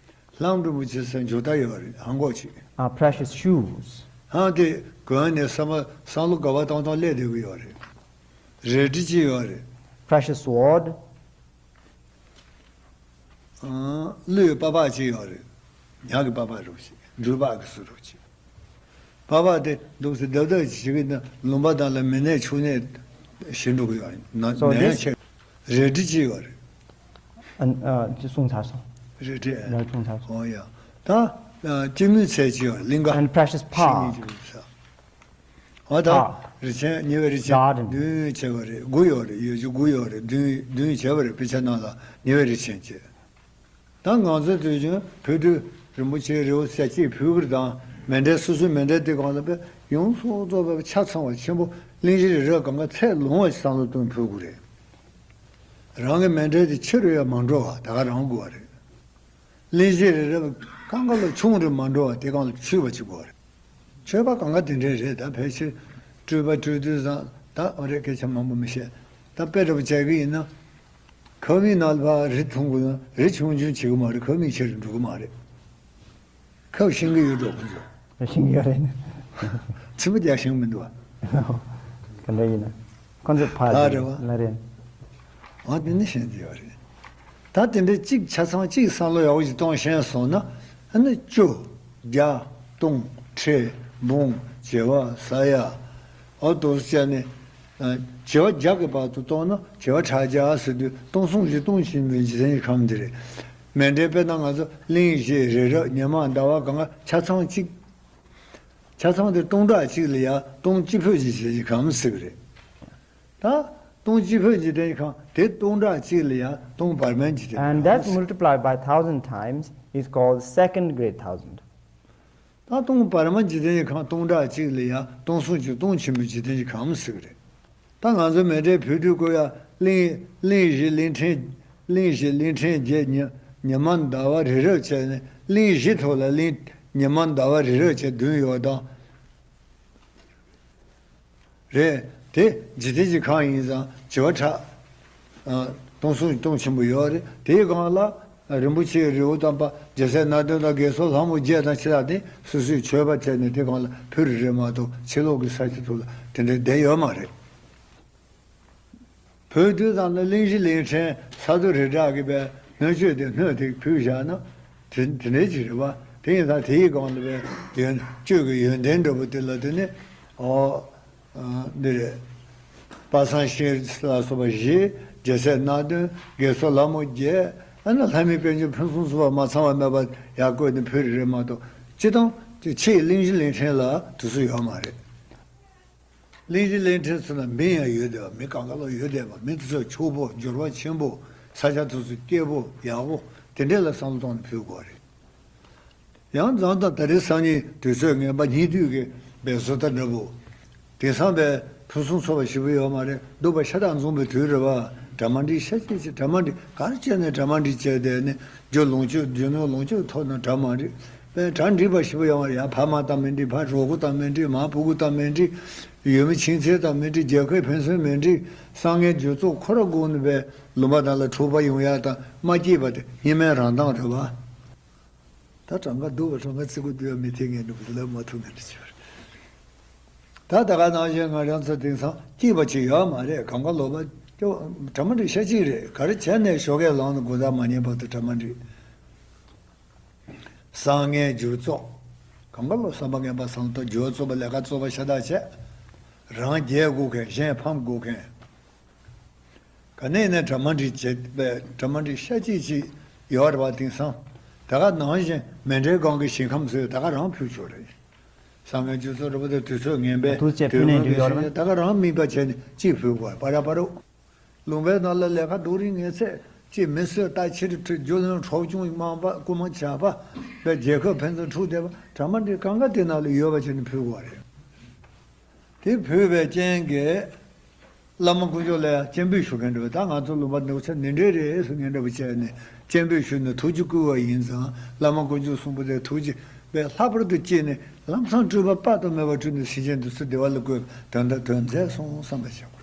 ལྷམ་རིན་པོ་ཆེ་ཟེར་འཇུ་ད་ཡོད་རེད། ཧང་གོག་ཅིག Uh, precious shoes. ཧང་དེ་གོན་ནས་བསམ་བསམ་བློ་དགའ་བ་བཏང་བཏང་སླེབས་བསྡད་ཀྱི་ཡོད་རེད། རལ་གྲི་ཅིག་ཡོད་རེད། Precious sword. ཨང་། གླུའི་པགས་པ་ཅིག་ཡོད་རེད། ཉག་གི་པགས་པ་རུ་ཅིག་འབྲུ་པགས་ཀྱི་སུ་རུ་ཅིག་པགས་པ་དེ་འདུག་སེ་རྡབ་རྡབ་ཅིག་བྱེད་ཀྱི་ན་ལུང་པ་དང་ལ་མི་ནས་ཕྱུགས་ནས་ཞི་འགྲོ་གི་ཡོད་རེད། ན- So ན་ཡང་this- ཆེ། རལ་གྲི་ཅིག་ཡོད་རེད། ཨན། ཨ། ཅི་གསུངས་ཚར་སོང་། རལ་གྲི། ལ་གསུངས་ཚར་སོང་། ཨོ་ཡ། ད་ཨ། སྐྱེད་མོས་ཚལ་ཅིག་ཡོད་རེད། གླིང་ག་And precious ཤིང་park. ཡིན་གྱི་ས། ཨ་ད་Park. རི་ཆེན་ཉེ་བའི་རི་ཆེན་Garden. བདུན་བྱས་པ་རེད། དགུ་ཡོད་རེད། ཡོད་རྒྱུ་དགུ་ཡོད་རེད། བདུན་བདུན་བྱས་པ་རེད། དཔེ་ཆ་ནང་ལ་ཉེ་བའི་རི་ཆེན་བྱས། ད་ང་ཚོ་དུས་རྒྱུན་བོད་དུ་རིན་པོ་ཆེའི་རི་བོ་ས་གཅིག་ཕུལ་གི་རེད་དང་། མཎྜལ་སོ་སོའི་མཎྜལ་དེ་གང་ལ་དཔེ་ཡོངས་སུ་རྫོགས་པའི་ཆ་ཚང་བ་ཆེན་པོ་གླིང་བཞི་རི་རབ་གང་ག་ཚད་ལོངས་པ་ཞིག་བསམ་བློ་གཏོང་ཕུལ་དགོས་རེད། རང་གི་མཎྜལ་དེ་ཆེ་རུ་ཡང་མ་འགྲོ་བ་ད་ག་རང་དགོས་པ་རེད། གླིང་བཞི་རི་རབ་གང་ག་ལ་ཆུང་རུ་མ་འགྲོ་བ་དེ་གང་ལ་ཆུད་པ་ཅིག་དགོས་རེད། ཆོས་པ་གང་ག་དེ་འདྲས་རེད། ད་ཕལ་ཆེར་སྤྲུལ་པ་སྤྲུལ་དུས་ཙང་ད་ཨ་རེ་སྐད་ཆ་མང་པོ་མི་བཤད། ད་དཔེ་འདྲ་པོ་བྱ་གི་ཡིན་ན། ཁབ་མིག་ནང་ལ་ཕར་རི་མཐོང་དགོས་ན་རི་ཆུང་ཆུང་བྱེད་གི་མ་རེད། ཁབ་མིག་ཆེ་རུ་འགྲོ་གི་མ་རེད། ཁབ་ཤིང་གི་ཡོད་འགྲོ་གི་འགྲོ། ཤིང་གི་ཡོད་རེད། ཚིམ་པ་རྒྱག་ཤིང་མི་འདུག་བ། ག་འདྲ་ཡིན་ན། ཁོང་ཚོ་ཕར་ལ་རེད་བ། ལ་རེད། ཨ་དེ་ནི་ཤེས་ཀྱི་ཡོད་རེད། ད་དེ་འདྲའི་གཅིག་ཆ་ཚང་གཅིག་བསམ་བློ་ཡག་པོ་ཞིག་གཏོང་ཤེས་སོང་ན། ཨ་ནི་བཅུ། བརྒྱ། སྟོང་། ཁྲི། འབུམ། བྱེ་བ། ས་ཡ། ཨོ་དོ་བྱས་ནས། བྱེ་བ་བརྒྱ་གི་བར་དུ་གཏོང་ན་བྱེ་བ་ཕྲག་བརྒྱ་ཟེར་དུས་སྟོང་གསུམ་བཞི་སྟོང་ཆེན་པོའི་འཇིག་རྟེན་གྱི་ཁམས་འདི་རེད། མཎྜལ་དཔེར་ན་ང་ཚོ་གླིང་བཞི་རི་རབ་ཉི་མ་ཟླ་བ་གང་ག་ཆ་ཚང་གཅིག་ཆ་ཚང་དེ་སྟོང་ཕྲག་གཅིག་ལ་ཡང་སྟོང་གཅིག་ཕུད་ཀྱི་འཇིག་རྟེན་གྱི་ཁམས་ཟེར་གི་རེད། ད་སྟོང་གཅིག་ཕུད་འཇིག་རྟེན་གྱི་ཁམས་དེ་སྟོང་ཕྲག་གཅིག་ལ་ཡང་སྟོང་བར་མའི་འཇིག་རྟེན་གྱི་And that ཁམས་ཟེར། Multiplied by thousand times is called second great thousand. ད་སྟོང་བར་མ་འཇིག་རྟེན་གྱི་ཁམས་སྟོང་ཕྲག་གཅིག་ལ་ཡང་སྟོང་གསུམ་གྱི་སྟོང་ཆེན་པོའི་འཇིག་རྟེན་གྱི་ཁམས་ཟེར་གི་རེད། ད་ང་ཚོ་མཎྜལ་ཕུལ་དུས་ཀོ་ཡ་གླིང་གླིང་བཞི་གླིང་ཕྲན། གླིང་བཞི་གླིང་ཕྲན་བརྒྱད། ཉི་ཉི་མ་ཟླ་བ་རི་རབ་བྱས་ནས་གླིང་བཞི་ཐོག་ལ་གླིང་ཉི་མ་ཟླ་བ་རི་རབ་བྱས་བདུན་ཡོད་དང་། རེད། དེ་འཇིག་རྟེན་གྱི་ཁམས་ཡིན་ཙང་བྱེ་བ་ཕྲག་ཨ། སྟོང་གསུམ་སྟོང་ཆེན་པོ་ཡོད་རེད། དེའི་སྒང་ལ་རིན་པོ་ཆེའི་རི་བོ་དམ་པ་རྒྱལ་སྲས་སྣ་བདུན་དང་དགེ་ཚུལ་ལྷ་མོ་བརྒྱད་དང་ཕྱི་ལ་དེ་སོ་སོའི་མཆོད་པ་བྱས་ནས་དེ་སྒང་ལ་ཕུལ་རེད་མ་གཏོགས་ཕྱི་ལོགས་ཀྱི་ས་ཆ་ཐོག་ལ་དེ་འདྲའི་བསྡད་ཡོད་མ་རེད། བོད་དུས་དང་ནི་གླིང་བཞི་གླིང་ཕྲན་ས་རྡོ་རི་བྲག་གི་བའི་སྣོད་བཅུད་དེ་སྣོད་དེ་ཕུལ་བཞག་ན་དེ་དེ་འདྲའི་ཅིག་རེད་བ། དེ་ཡིན་ཙང་དེའི་སྒང་ལ་བའི་ཡོན་བཅུད་ཀྱི་ཡོན་ཏན་འདྲ་པོ་དེ་ལ་དེ་ནི་ཨོ། ཨ། འདི་རེད། དཔལ་བཟང་ཤིང་རི་ལ་སོགས་པ་བཞི། རྒྱལ་སྲས་སྣ་བདུན། དགེ་ཚུལ་ལྷ་མོ་བརྒྱད། ཨ་ནི་ལྷ་མིའི་དཔལ་འབྱོར་ཕུན་སུམ་ཚོགས་པ་མ་ཚང་བ་མེད་པ་ཡར་བཀོད་ནས་ཕུལ་རེད་མ་གཏོགས་སྤྱི་བཏང་དེ་ཕྱིའི་གླིང་བཞི་གླིང་ཕྲན་ལ་དུས་ཚོད་ཡོད་མ་རེད། གླིང་བཞི་གླིང་ཕྲན་ཚོ་ན་མི་ཡང་ཡོད་བསྡད་པ། མི་གང་ག་ལ་ཡོད་བསྡད་པ། མི་དེ་ཚོ་ཕྱུག་པོ་འབྱོར་བ་ཆེན་པོ། ས་ཆ་དེ་ཚོ་སྐྱིད་པོ་ཡག་པོ་དེ་འདྲས་ལ་བསམ་བློ་གཏོང་ནས་ཕུལ་དགོས་རེད། ཡང་མཚམས་དང་ད་རེས་སང་ཉིན་དུས་ཚོད་ངན་པ་སྙིགས་དུས་ཀྱི་བའི་བཟོ་ལྟ་འདྲ་པོ། དེང་སང་བའི་ཕུན་སུམ་ཚོགས་པ་ཞེ་པོ་ཡོད་མ་རེད། སྡུག་པ་ཤ་སྟག་འཛོམས་པའི་དུས་རེད་བ། གྲ་མ་འགྲིག་ཤ་སྐྱེས་ཀྱི་གྲ་མ་འགྲིག་ག་རེ་བྱས་ནས་གྲ་མ་འགྲིག་བྱས་བསྡད་ནས་རྒྱུ་ལོངས་སྤྱོད་རྒྱུ་ནོར་ལོངས་སྤྱོད་ཐོབ་ན་གྲ་མ་འགྲིག་པའི་གྲ་འགྲིག་པ་ཞེ་པོ་ཡོད་མ་རེད། ཡང་ཕ་མ་དང་མི་འགྲིག་ཕ་གྲོགས་པོ་དང་མི་འགྲིག་མ་ཕྲུ་གུ་དང་མི་འགྲིག་ཡུལ་མི་ཁྱིམ་མཚེས་དང་མི་འགྲིག་རྒྱལ་ཁབ་ཕན་ཚུན་མི་འགྲིག་སངས་རྒྱས་རྒྱུ་ཚོགས་ཁོ་ར་དགོས་ནས་བའི་ལུང་པ་དག་ལ་འཁྲུག་པ་ཡོང་ཡ་དང་མ་སྐྱིད་པ་དེ་སྔོན་མའི་རང་མདངས་རེད་བ། ད་གྲངས་ཀ་སྡུག་པ་གྲངས་ཀ་བརྩི་དགོས་འདུག་ཡ་མི་ཐེ་ངན་འདུག་ལབ་མ་ཐུབ་ངན་འདྲ་ཅིག་རེད། ད་ད་ག་ནང་བཞིན་ང་རང་ཚོ་དེང་སང་སྐྱིད་པ་ཅིག་ཡོད་མ་རེད། གང་ག་ལོག་པ་སྐྱོ་གྲ་མ་འགྲིག་ཤ་གཅིག་རེད། ག་རེ་བྱས་ནས་ཞོགས་ཀས་ལངས་ནས་དགོང་དག་མ་ཉལ་བར་དུ་གྲ་མ་འགྲིག་སངས་རྒྱས་རྒྱུ་ཚོགས་གང་ག་ལོག་བསམ་པ་ངན་པ་བསམ་ཐོག་རྒྱུ་བ་རྩོག་པ་ལས་ཀ་རྩོག་པ་ཤ་སྟག་བྱས། རང་རྒྱལ་དགོས་མཁན་གཞན་ཕམ་དགོས་མཁན། ག་ནས་ནས་གྲ་མ་འགྲིག་བྱེད་པའི་གྲ་མ་འགྲིག་ཤ་གཅིག་ཅིག་ཡོད་རེད་བ། དེང་སང་ད་ག་ནང་བཞིན་མཎྜལ་སྒང་གི་ཞིང་ཁམས་ཚོས་ད་ག་རང་ཕུལ་ཆོག་རེད། སངས་རྒྱས་རྒྱུ་ཚོགས་རེད་པ། དེ་དུས་ཚོད་ངན་པས་དུས་ཚོད་ཕུལ་ནས་འགྲིག་ཡོད་རེད་པ། ད་ག་རང་དམིགས་པ་བྱས་ནས་གཅིག་ཕུལ་དགོས་པ་ར་པ་རོ། ལུང་པའི་ནང་ལ་ལས་ཀ་སྡུག་རིགས་ངན་ཚད་ཅིག་མི་གསོད་རྟ་ཕྱིར་ཁྲིད་རྒྱུ་ལོན་འཕྲོག་བཅོམ་དམག་འབའ་རྐུ་མ་ཇག་པ། རྒྱལ་ཁབ་ཕན་ཚུན་འཁྲུག་བསྡད་པ་གྲ་མ་འདྲ་གང་ག་དེ་ནང་ལ་ཡོད་པ་བྱས་ནས་ཕུལ་དགོས་པ་རེད། དེ་ཕུལ་བའི་རྐྱེན་གྱིས་བླ་མ་དཀོན་མཆོག་ལ་ཡང་སྤྱན་འབུལ་ཞུ་མཁན་འདྲ་བ། ད་ང་ཚོ་ལུང་པ་འདི་ཚོ་འདི་འདྲས་རེད་ཟེར་མཁན་འདྲ་བ་བྱས་ནས་སྤྱན་འབུལ་ཞུས་ནས་ཐུགས་རྒྱུད་བསྐུལ་བ་ཡིན་ཙང་། བླ་མ་དཀོན་མཆོག་གསུམ་པོ་དེ་ཐུགས་རྗེ་བས་ལྷག་པར་དུ་བསྐྱེད་ནས། ལམ་སང་སྤྲུལ་པ་དཔག་ཏུ་མེད་པ་སྤྲུལ་ནས་སེམས་ཅན་འདི་ཚོ་བདེ་བ་ལ་བཀོད། དོན་དག་དོན་མཛད་སོང་བསམ་པ་བྱེད་དགོས།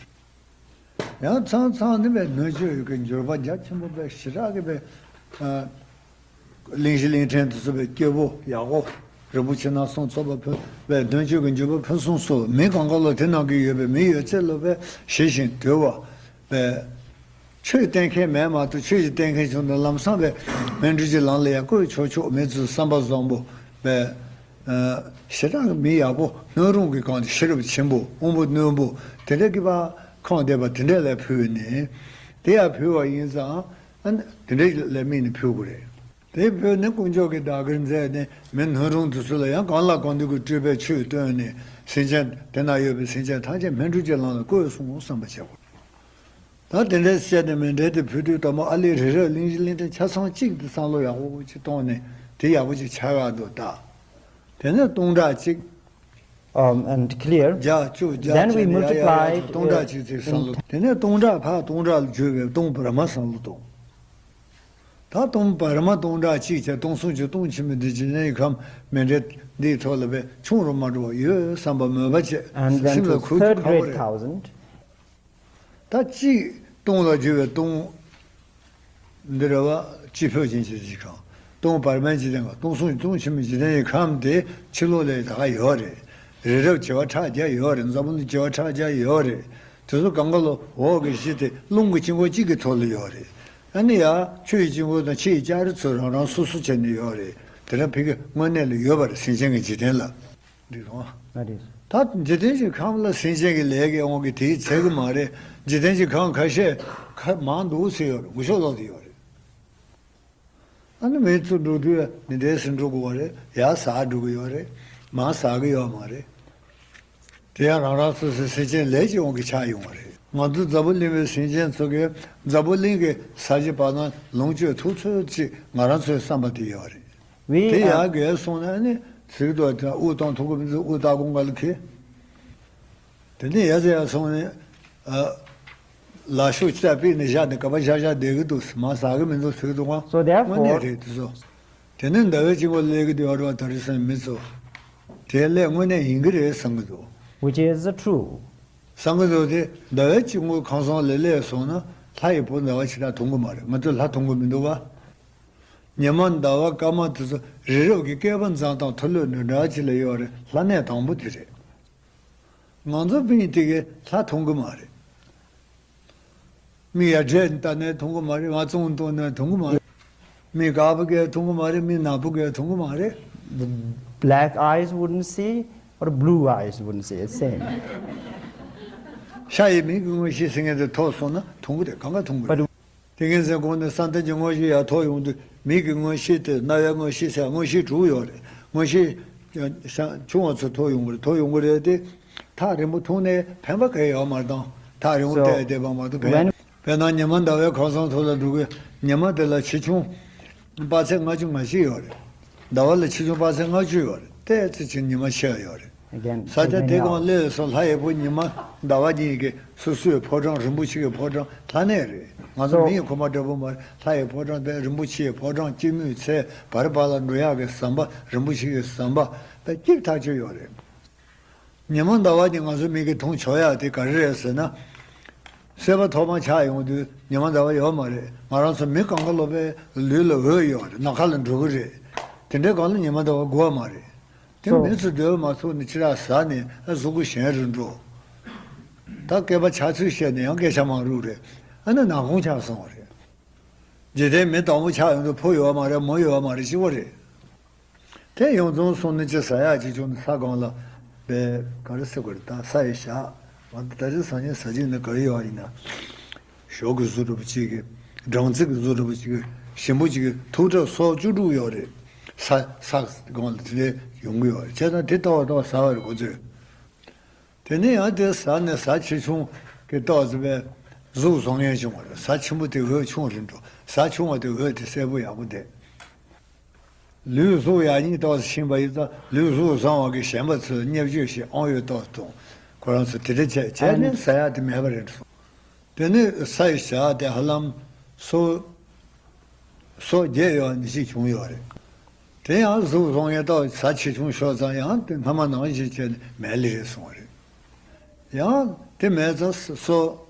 ཡང་མཚམས་མཚམས་ནི་བས་སྣོད་བཅུད་ཀྱི་འགྱུར་བ་རྒྱ་ཆེན་པོ་བས་ཞེ་དྲག་གི་བས། ཨ། གླིང་བཞི་གླིང་ཕྲན་དུ་གསུངས་པའི་སྐྱེ་བོ་ཡག་པོ་རིན་པོ་ཆེ་སྣ་གསུམ་ཚོགས་པ་ཕུན་བས་སྣོད་བཅུད་ཀྱི་འགྱུར་བ་ཕུན་སུམ་ཚོགས། མི་གང་ག་ལོ་དེ་ནང་གི་ཡོད་པའི་མི་ཡོད་ཚད་ལོ་བས་ཞི་ཞིང་དུལ་བ་བས། ཆོས་བསྟན་མཁན་མེད་མ་གཏོགས། ཆོས་ཀྱི་བསྟན་མཁན་བྱུང་དུས་ལམ་སང་བས་སྨིན་གྲོལ་གྱི་ལམ་ལ་ཡང་བཀོད་ཆོག་ཆོག་མི་ཚོས་བསམ་པ་བཟང་པོ་བས། ཞེ་དྲག་གི་མི་ཡག་པོ་སྣོད་རུང་གི་གང་དེ་ཤེས་རབ་ཆེན་པོ་དབང་པོ་རྣོན་པོ་དེ་འདྲ་གི་བ་ཁོང་བསྡད་པ་དེ་འདྲ་ལ་ཕུལ་ནས། དེ་ཡང་ཕུལ་བ་ཡིན་ཙང་། ཨ་ནི་དེ་འདྲ་ལ་དམིགས་ནས་ཕུལ་དགོས་རེད། དེ་ཕུལ་ནས་དཀོན་མཆོག་གི་བདག་གིར་མཛད་ནས། མི་སྣོད་རུང་དེ་ཚོ་ལ་ཡང་གང་ལ་གང་འདུལ་གྱི་སྤྲུལ་པའི་ཆོས་སྟོན་ནས། སེམས་ཅན་དེ་ན་ཡོད་པའི་སེམས་ཅན་ཐམས་ཅད་སྨིན་གྲོལ་གྱི་ལམ་ལ་བཀོད་སོང་བསམ་པ་བྱེད་དགོས། ད་དེ་འདྲའི་བཤད་དེ་མི་འདྲའི་དེ་ཕུལ་དུས། དང་པོ་ཨ་ལེ་རི་རབ་གླིང་བཞི་གླིང་ཕྲན་ཆ་ཚང་གཅིག་དེ་བསམ་བློ་ཡག་པོ་ཅིག་བཏང་ནས། དེ་ཡག་པོ་ཅིག་ཆགས་ཡག་འདུག་ད། དེ་ནས་སྟོང་ཕྲག་གཅིག um, and clear. བརྒྱ་བཅུ་བརྒྱ་then we བྱས་ནས་ཡ་ཡ་ཡ་ཡ་multiplied དང་སྟོང་ཕྲག་གཅིག་ཅིག་བསམ་བློ། དེ་ནས་སྟོང་ཕྲག་ཕར་སྟོང་ཕྲག་ལ་བརྒྱུས་པའི་སྟོང་བར་མ་བསམ་བློ་གཏོང་། ད་སྟོང་བར་མ་སྟོང་ཕྲག་གཅིག་བྱས། སྟོང་གསུམ་གྱི་སྟོང་ཕྱི་མའི་འདི་ཇི་ནས་ཡིན་ཁམས་མི་འདྲ་འདིའི་ཐོག་ལ་བས་ཆུང་རུ་མ་འགྲོ་བ་ཡོད་བསམ་པ་མོས་པ་བྱས། and then སེམས་ལ་to འཁོར་རྒྱུ་third ཁག་པོ་grade རེད། Thousand. ད་གཅིག་སྟོང་ལ་བརྒྱུས་པའི་སྟོང་། འདི་རེད་བ། སྤྱི་ཕོད་ཅན་གྱི་འཇིག་ཁམས། སྟོང་བར་མའི་འཇིག་རྟེན་ཁམས། སྟོང་གསུམ་གྱི་སྟོང་ཕྱི་མའི་འཇིག་རྟེན་གྱི་ཁམས་དེ་ཕྱི་ལོགས་ལ་ད་ག་ཡོད་རེད། རི་རབ་བྱེ་བ་ཕྲག་བརྒྱ་ཡོད་རེད། འཛམ་བུ་གླིང་བྱེ་བ་ཕྲག་བརྒྱ་ཡོད་རེད། དེ་ཚོ་གང་ག་ལོ་འོག་གི་གཞི་དེ་རླུང་གི་དཀྱིལ་འཁོར་གཅིག་གི་ཐོག་ལ་ཡོད་རེད། ཨ་ནི་ཡ་ཆུ་ཡི་དཀྱིལ་འཁོར་དང་ཕྱི་ཡི་ལྕགས་རི་ཚོ་རང་རང་སོ་སོ་བྱས་ནས་ཡོད་རེད། དེ་རང་ཕ་གི་དངོས་གནས་ལ་ཡོད་པ་རེད། སེམས་ཅན་གྱི་འཇིག་རྟེན་ལ། འགྲིག་སོང་ཨ། ཨ་རེད། ད་འཇིག་རྟེན་གྱི་ཁམས་ལ་སེམས་ཅན་གྱི་ལས་ཀྱི་དབང་གིས་དེའི་ཚད་ཀྱི་མ་རེད། འཇིག་རྟེན་གྱི་ཁམས་ཁ་ཤས་ཁ་མང་འདུག་ཟེར་ཡོད་རེད། འུ་ཤོག་ལོག་དེ་ཡོད་རེད། ཨ་ནི་མི་ཚོ་འགྲོ་དུས་འདི་འདྲའི་ཟིན་འགྲོ་དགོས་པ་རེད། ཡར་ཟག་འགྲོ་གི་ཡོད་རེད། མར་ཟག་གི་ཡོད་མ་རེད། དེ་ཡང་རང་རང་སོ་སོའི་སེམས་ཅན་ལས་ཀྱི་དབང་གིས་ཆགས་ཡོང་བ་རེད། ང་ཚོ་འཛམ་བུ་གླིང་པའི་སེམས་ཅན་ཚོ་གིས་འཛམ་བུ་གླིང་གི་ས་གཞི་བར་སྣང་ལོངས་སྤྱོད་ཐུབ་ཚོད་ཅིག་ང་རང་ཚོའི་བསམ་པ་དེ་ཡོད་རེད། དེ་ཡར་བརྒལ་སོང་ན་ནི་ཟིག་ཏོ་དེ་དབུགས་གཏོང་ཐུབ་ཀྱི་མི་འདུག། དབུགས་ལྟ་དགོང་ག་ལ་ཁེ། དེ་ནས་ཡར་ཟེར་ཡར་སོང་ནས། ཨ། ལ་ཤུགས་ཆེ་ཕིག་ནས་བཞག་ནས་ག་པ་བཞག་བཞག་བསྡད་ཀྱི་འདུག། མར་ཟག་གི་མི་འདུག་ཟེར་གྱི་འདུག་ག། So therefore དངོས་གནས་རེད་དེ་ཚོ། དེ་ནས་ཟླ་བའི་དཀྱིལ་འཁོར་སླེབས་ཀྱི་འདུག་ཡོད་རེད་བ། དེ་རིང་སང་མི་ཚོ། དེ་སླེབས་དངོས་གནས་ཡིན་གྱི་རེད་བསམ་གྱི་འདུག། Which is true. བསམ་གྱི་འདུག། དེ་ཟླ་བའི་དཀྱིལ་འཁོར་ཁང་གསང་ལ་སླེབས་སོང་ན་ལྷ་ཡི་བུ་ཟླ་བ་ཇི་ལྟར་མཐོང་གི་མ་རེད། ང་ཚོས་ལྷ་མཐོང་གི་མི་འདུག་ག། ཉི་མ་ཟླ་བ་སྐར་མ་དེ་ཚོ་རི་རབ་ཀྱི་བསྐལ་པ་འཛིན་སྟངས་མཐོ་ལོས་ནོར་འདྲ་ཅིག་ལ་ཡོད་རེད། ལྷ་གནས་དང་པོ་དེ་རེད། ང་ཚོ་མི་དེ་གས་ལྷ་མཐོང་གི་མ་རེད། མི་ཡར་འདྲེ་ལྟ་ནས་མཐོང་གི་མ་རེད། ང་ཙོང་མཐོང་ནས་མཐོང་གི་མ་རེད། མི་དཀར་པོ་གས་མཐོང་གི་མ་རེད། མི་ནག་པོ་གས་མཐོང་གི་མ་རེད། The black eyes wouldn't see, or blue eyes wouldn't see, it's same. ཤ་ཡི་མིག་གི་མངོན་ཤེས་ཟེར་མཁན་དེ་ཐོབ་སོང་ན་མཐོང་གི་རེད། གང་ག་མཐོང་གི་རེད། But དེ་ངན་ཟེར་གོང་ནས་བསམ་གཏན་གྱི་མངོན་ཤེས་ཡར་ཐོབ་ཡོང་དུས། མིག་གི་མངོན་ཤེས་དེ་རྣ་བའི་མངོན་ཤེས་ཟེར་མངོན་ཤེས་དྲུག་ཡོད་རེད། མངོན་ཤེས་ཆུང་བ་ཚོ་ཐོབ་ཡོང་གི་རེད། ཐོབ་ཡོང་གི་རེད་དེ། ཐག་རིང་པོ་མཐོང་ནས་ཕན་པ་གང་ཡང་ཡོད་མ་རེད། དང་ཐག་རིང་པོ་So བལྟས་བསྡད་པ་མ་གཏོགས་གང་ཡང་། དཔེར་ན་ཉི་མ་ཟླ་བའི་ཁང་བཟང་ཐོག་ལ་འགྲོ་གི། ཉི་མ་དེ་ལ་ཆེ་ཆུང་དཔག་ཚད་ལྔ་བཅུ་ང་བཞི་ཡོད་རེད། ཟླ་བ་ལ་ཆེ་ཆུང་དཔག་ཚད་ལྔ་བཅུ་ཡོད་རེད། ཏོག་ཙམ་ཅིག་ཉི་མ་ཆེ་བ་ཡོད་རེད། Again, ས་ཆ་དེ་གང་སླེབས་སོང་། ལྷ་ཡི་བུ་ཉི་མ་ཟླ་བ་གཉིས་ཀྱི་སོ་སོའི་ཕོ་བྲང་། རིན་པོ་ཆེ་གི་ཕོ་བྲང་ལྷ་གནས་རེད། ང་ཚོ So མི་ཡི་ཁོ་མ་འདྲ་པོ་མ་རེད། ལྷ་ཡི་ཕོ་བྲང་དེ་རིན་པོ་ཆེའི་ཕོ་བྲང་སྐྱེད་མོས་ཚལ། བར་བར་ལ་འགྲོ་ཡག་གི་ཟམ་པ། རིན་པོ་ཆེ་གི་ཟམ་པ་དཔེ་སྐྱིད་ཐག་ཆོད་ཡོད་རེད། ཉི་མ་ཟླ་བ་གཉིས་ང་ཚོ་མིག་གིས་མཐོང་ཆོག་ཡག་དེ་ག་རེ་རེད་ཟེར་ན། སྲེད་པ་ཐོག་མ་ཆགས་ཡོང་དུས་ཉི་མ་ཟླ་བ་ཡོད་མ་རེད། ང་རང་ཚོ་མི་གང་ག་ལོ་པའི་ལུས་ལ་འོད་ཡོད་རེད། ནམ་མཁའ་ལ་འགྲོ་གི་རེད། དེ་འདྲའི་སྒང་ལ་ཉི་མ་ཟླ་བ་དགོས་མ་རེད། དེ So མི་ཚོ་སྡོད་མ་ཚུགས་ནས་ཅི་ར་ཟ་ནས་ཨ་གཟུགས་པོ་ཞན་རུ་འགྲོ། ད་སྐེད་པ་ཆག་ཚུལ་བཤད་ནས་ཡང་སྐད་ཆ་མང་རུ་རེད། ཨ་ནི་ནག་ཁུང་ཆགས་སོང་བ་རེད། འཇིག་རྟེན་མི་དང་པོ་ཆགས་ཡོང་དུས་ཕོ་ཡོད་མ་རེད། མོ་ཡོད་མ་རེད། གཅིག་པོ་རེད། དེ་ཡོངས་རྫོགས་སོང་ནས་ཅི་ཟ་ཡག་ཅིག་བྱུང་ནས་ས་སྒང་ལ་བས་ག་རེ་ཟེར་དགོས་རེད། ད་ས་ཡི་ཞག་ང་ད་རེས་སང་ཉིན་ཟ་ཅིག་ནི་ག་རེ་ཡོད་ཡིན་ན། ཞོགས་ཀྱི་གཟུགས་འདྲ་པོ་གཅིག་གི། སྦྲང་རྩི་གི་གཟུགས་འདྲ་པོ་གཅིག་གི། ཞིམ་པོ་གཅིག་གི་ཐུག་ཁྲག་སོ་བཅུ་དྲུག་ཡོད་རེད། ས་ས་སྒང་ལ་དེ་འདྲ་ཡོང་གི་ཡོད་རེད། བྱས་ཙང་དེ་ལྟ་བ་ལྟ་བ་ཟ་བ་རེད་ཁོ་ཚོས། དེ་ནས་ཡང་དེ་ཟ་ནས་ཟ་ཆེ་ཆུང་གི་ལྟ་བ་ཟ་བས་གཟུགས་བཟང་ངན་བྱུང་བ་རེད། ཟ་ཆེན་པོ་དེ་འོད་ཆུང་རིང་འགྲོ། ཟ་ཆུང་བ་དེ་འོད་དེ་གསལ་པོ་ཡག་པོ་བསྡད། ལུས་གཟུགས་ཡག་ཉེས་ཏོག་ཙམ་ཕྱིན་པ་ཡིན་ཙང་ལུས་གཟུགས་བཟང་བ་གི་གཞན་པ་ཚོས་བརྙས་བཅོས་ཤིག་ཨང་ཡོད་ཏོག་ཙམ་གཏོང་། ཁོ་རང་ཚོ་དེ་འདྲ་བྱས་བྱས་ནས་ཟ་ཡག་དེ་མེད་པ་རེད་གསུངས། དེ་ནས་ས་ཡི་བྱ་དེ་ཧ་ལམ་སོ་སོ་བརྒྱད་ཡོད་ནི་ཞིག་བྱུང་ཡོད་རེད། དེ་ཡང་གཟུགས་བཟང་ངེས་ཏོག་ཙམ་ཆེ་ཆུང་ཤོར་ཙང་ཡང་དེ་སྔ་མ་ནང་བཞིན་བྱས་ནས་མེད་ལེ་རེད་གསུངས་པ་རེད། ཡང་དེ་མེད་ཙང་སོ་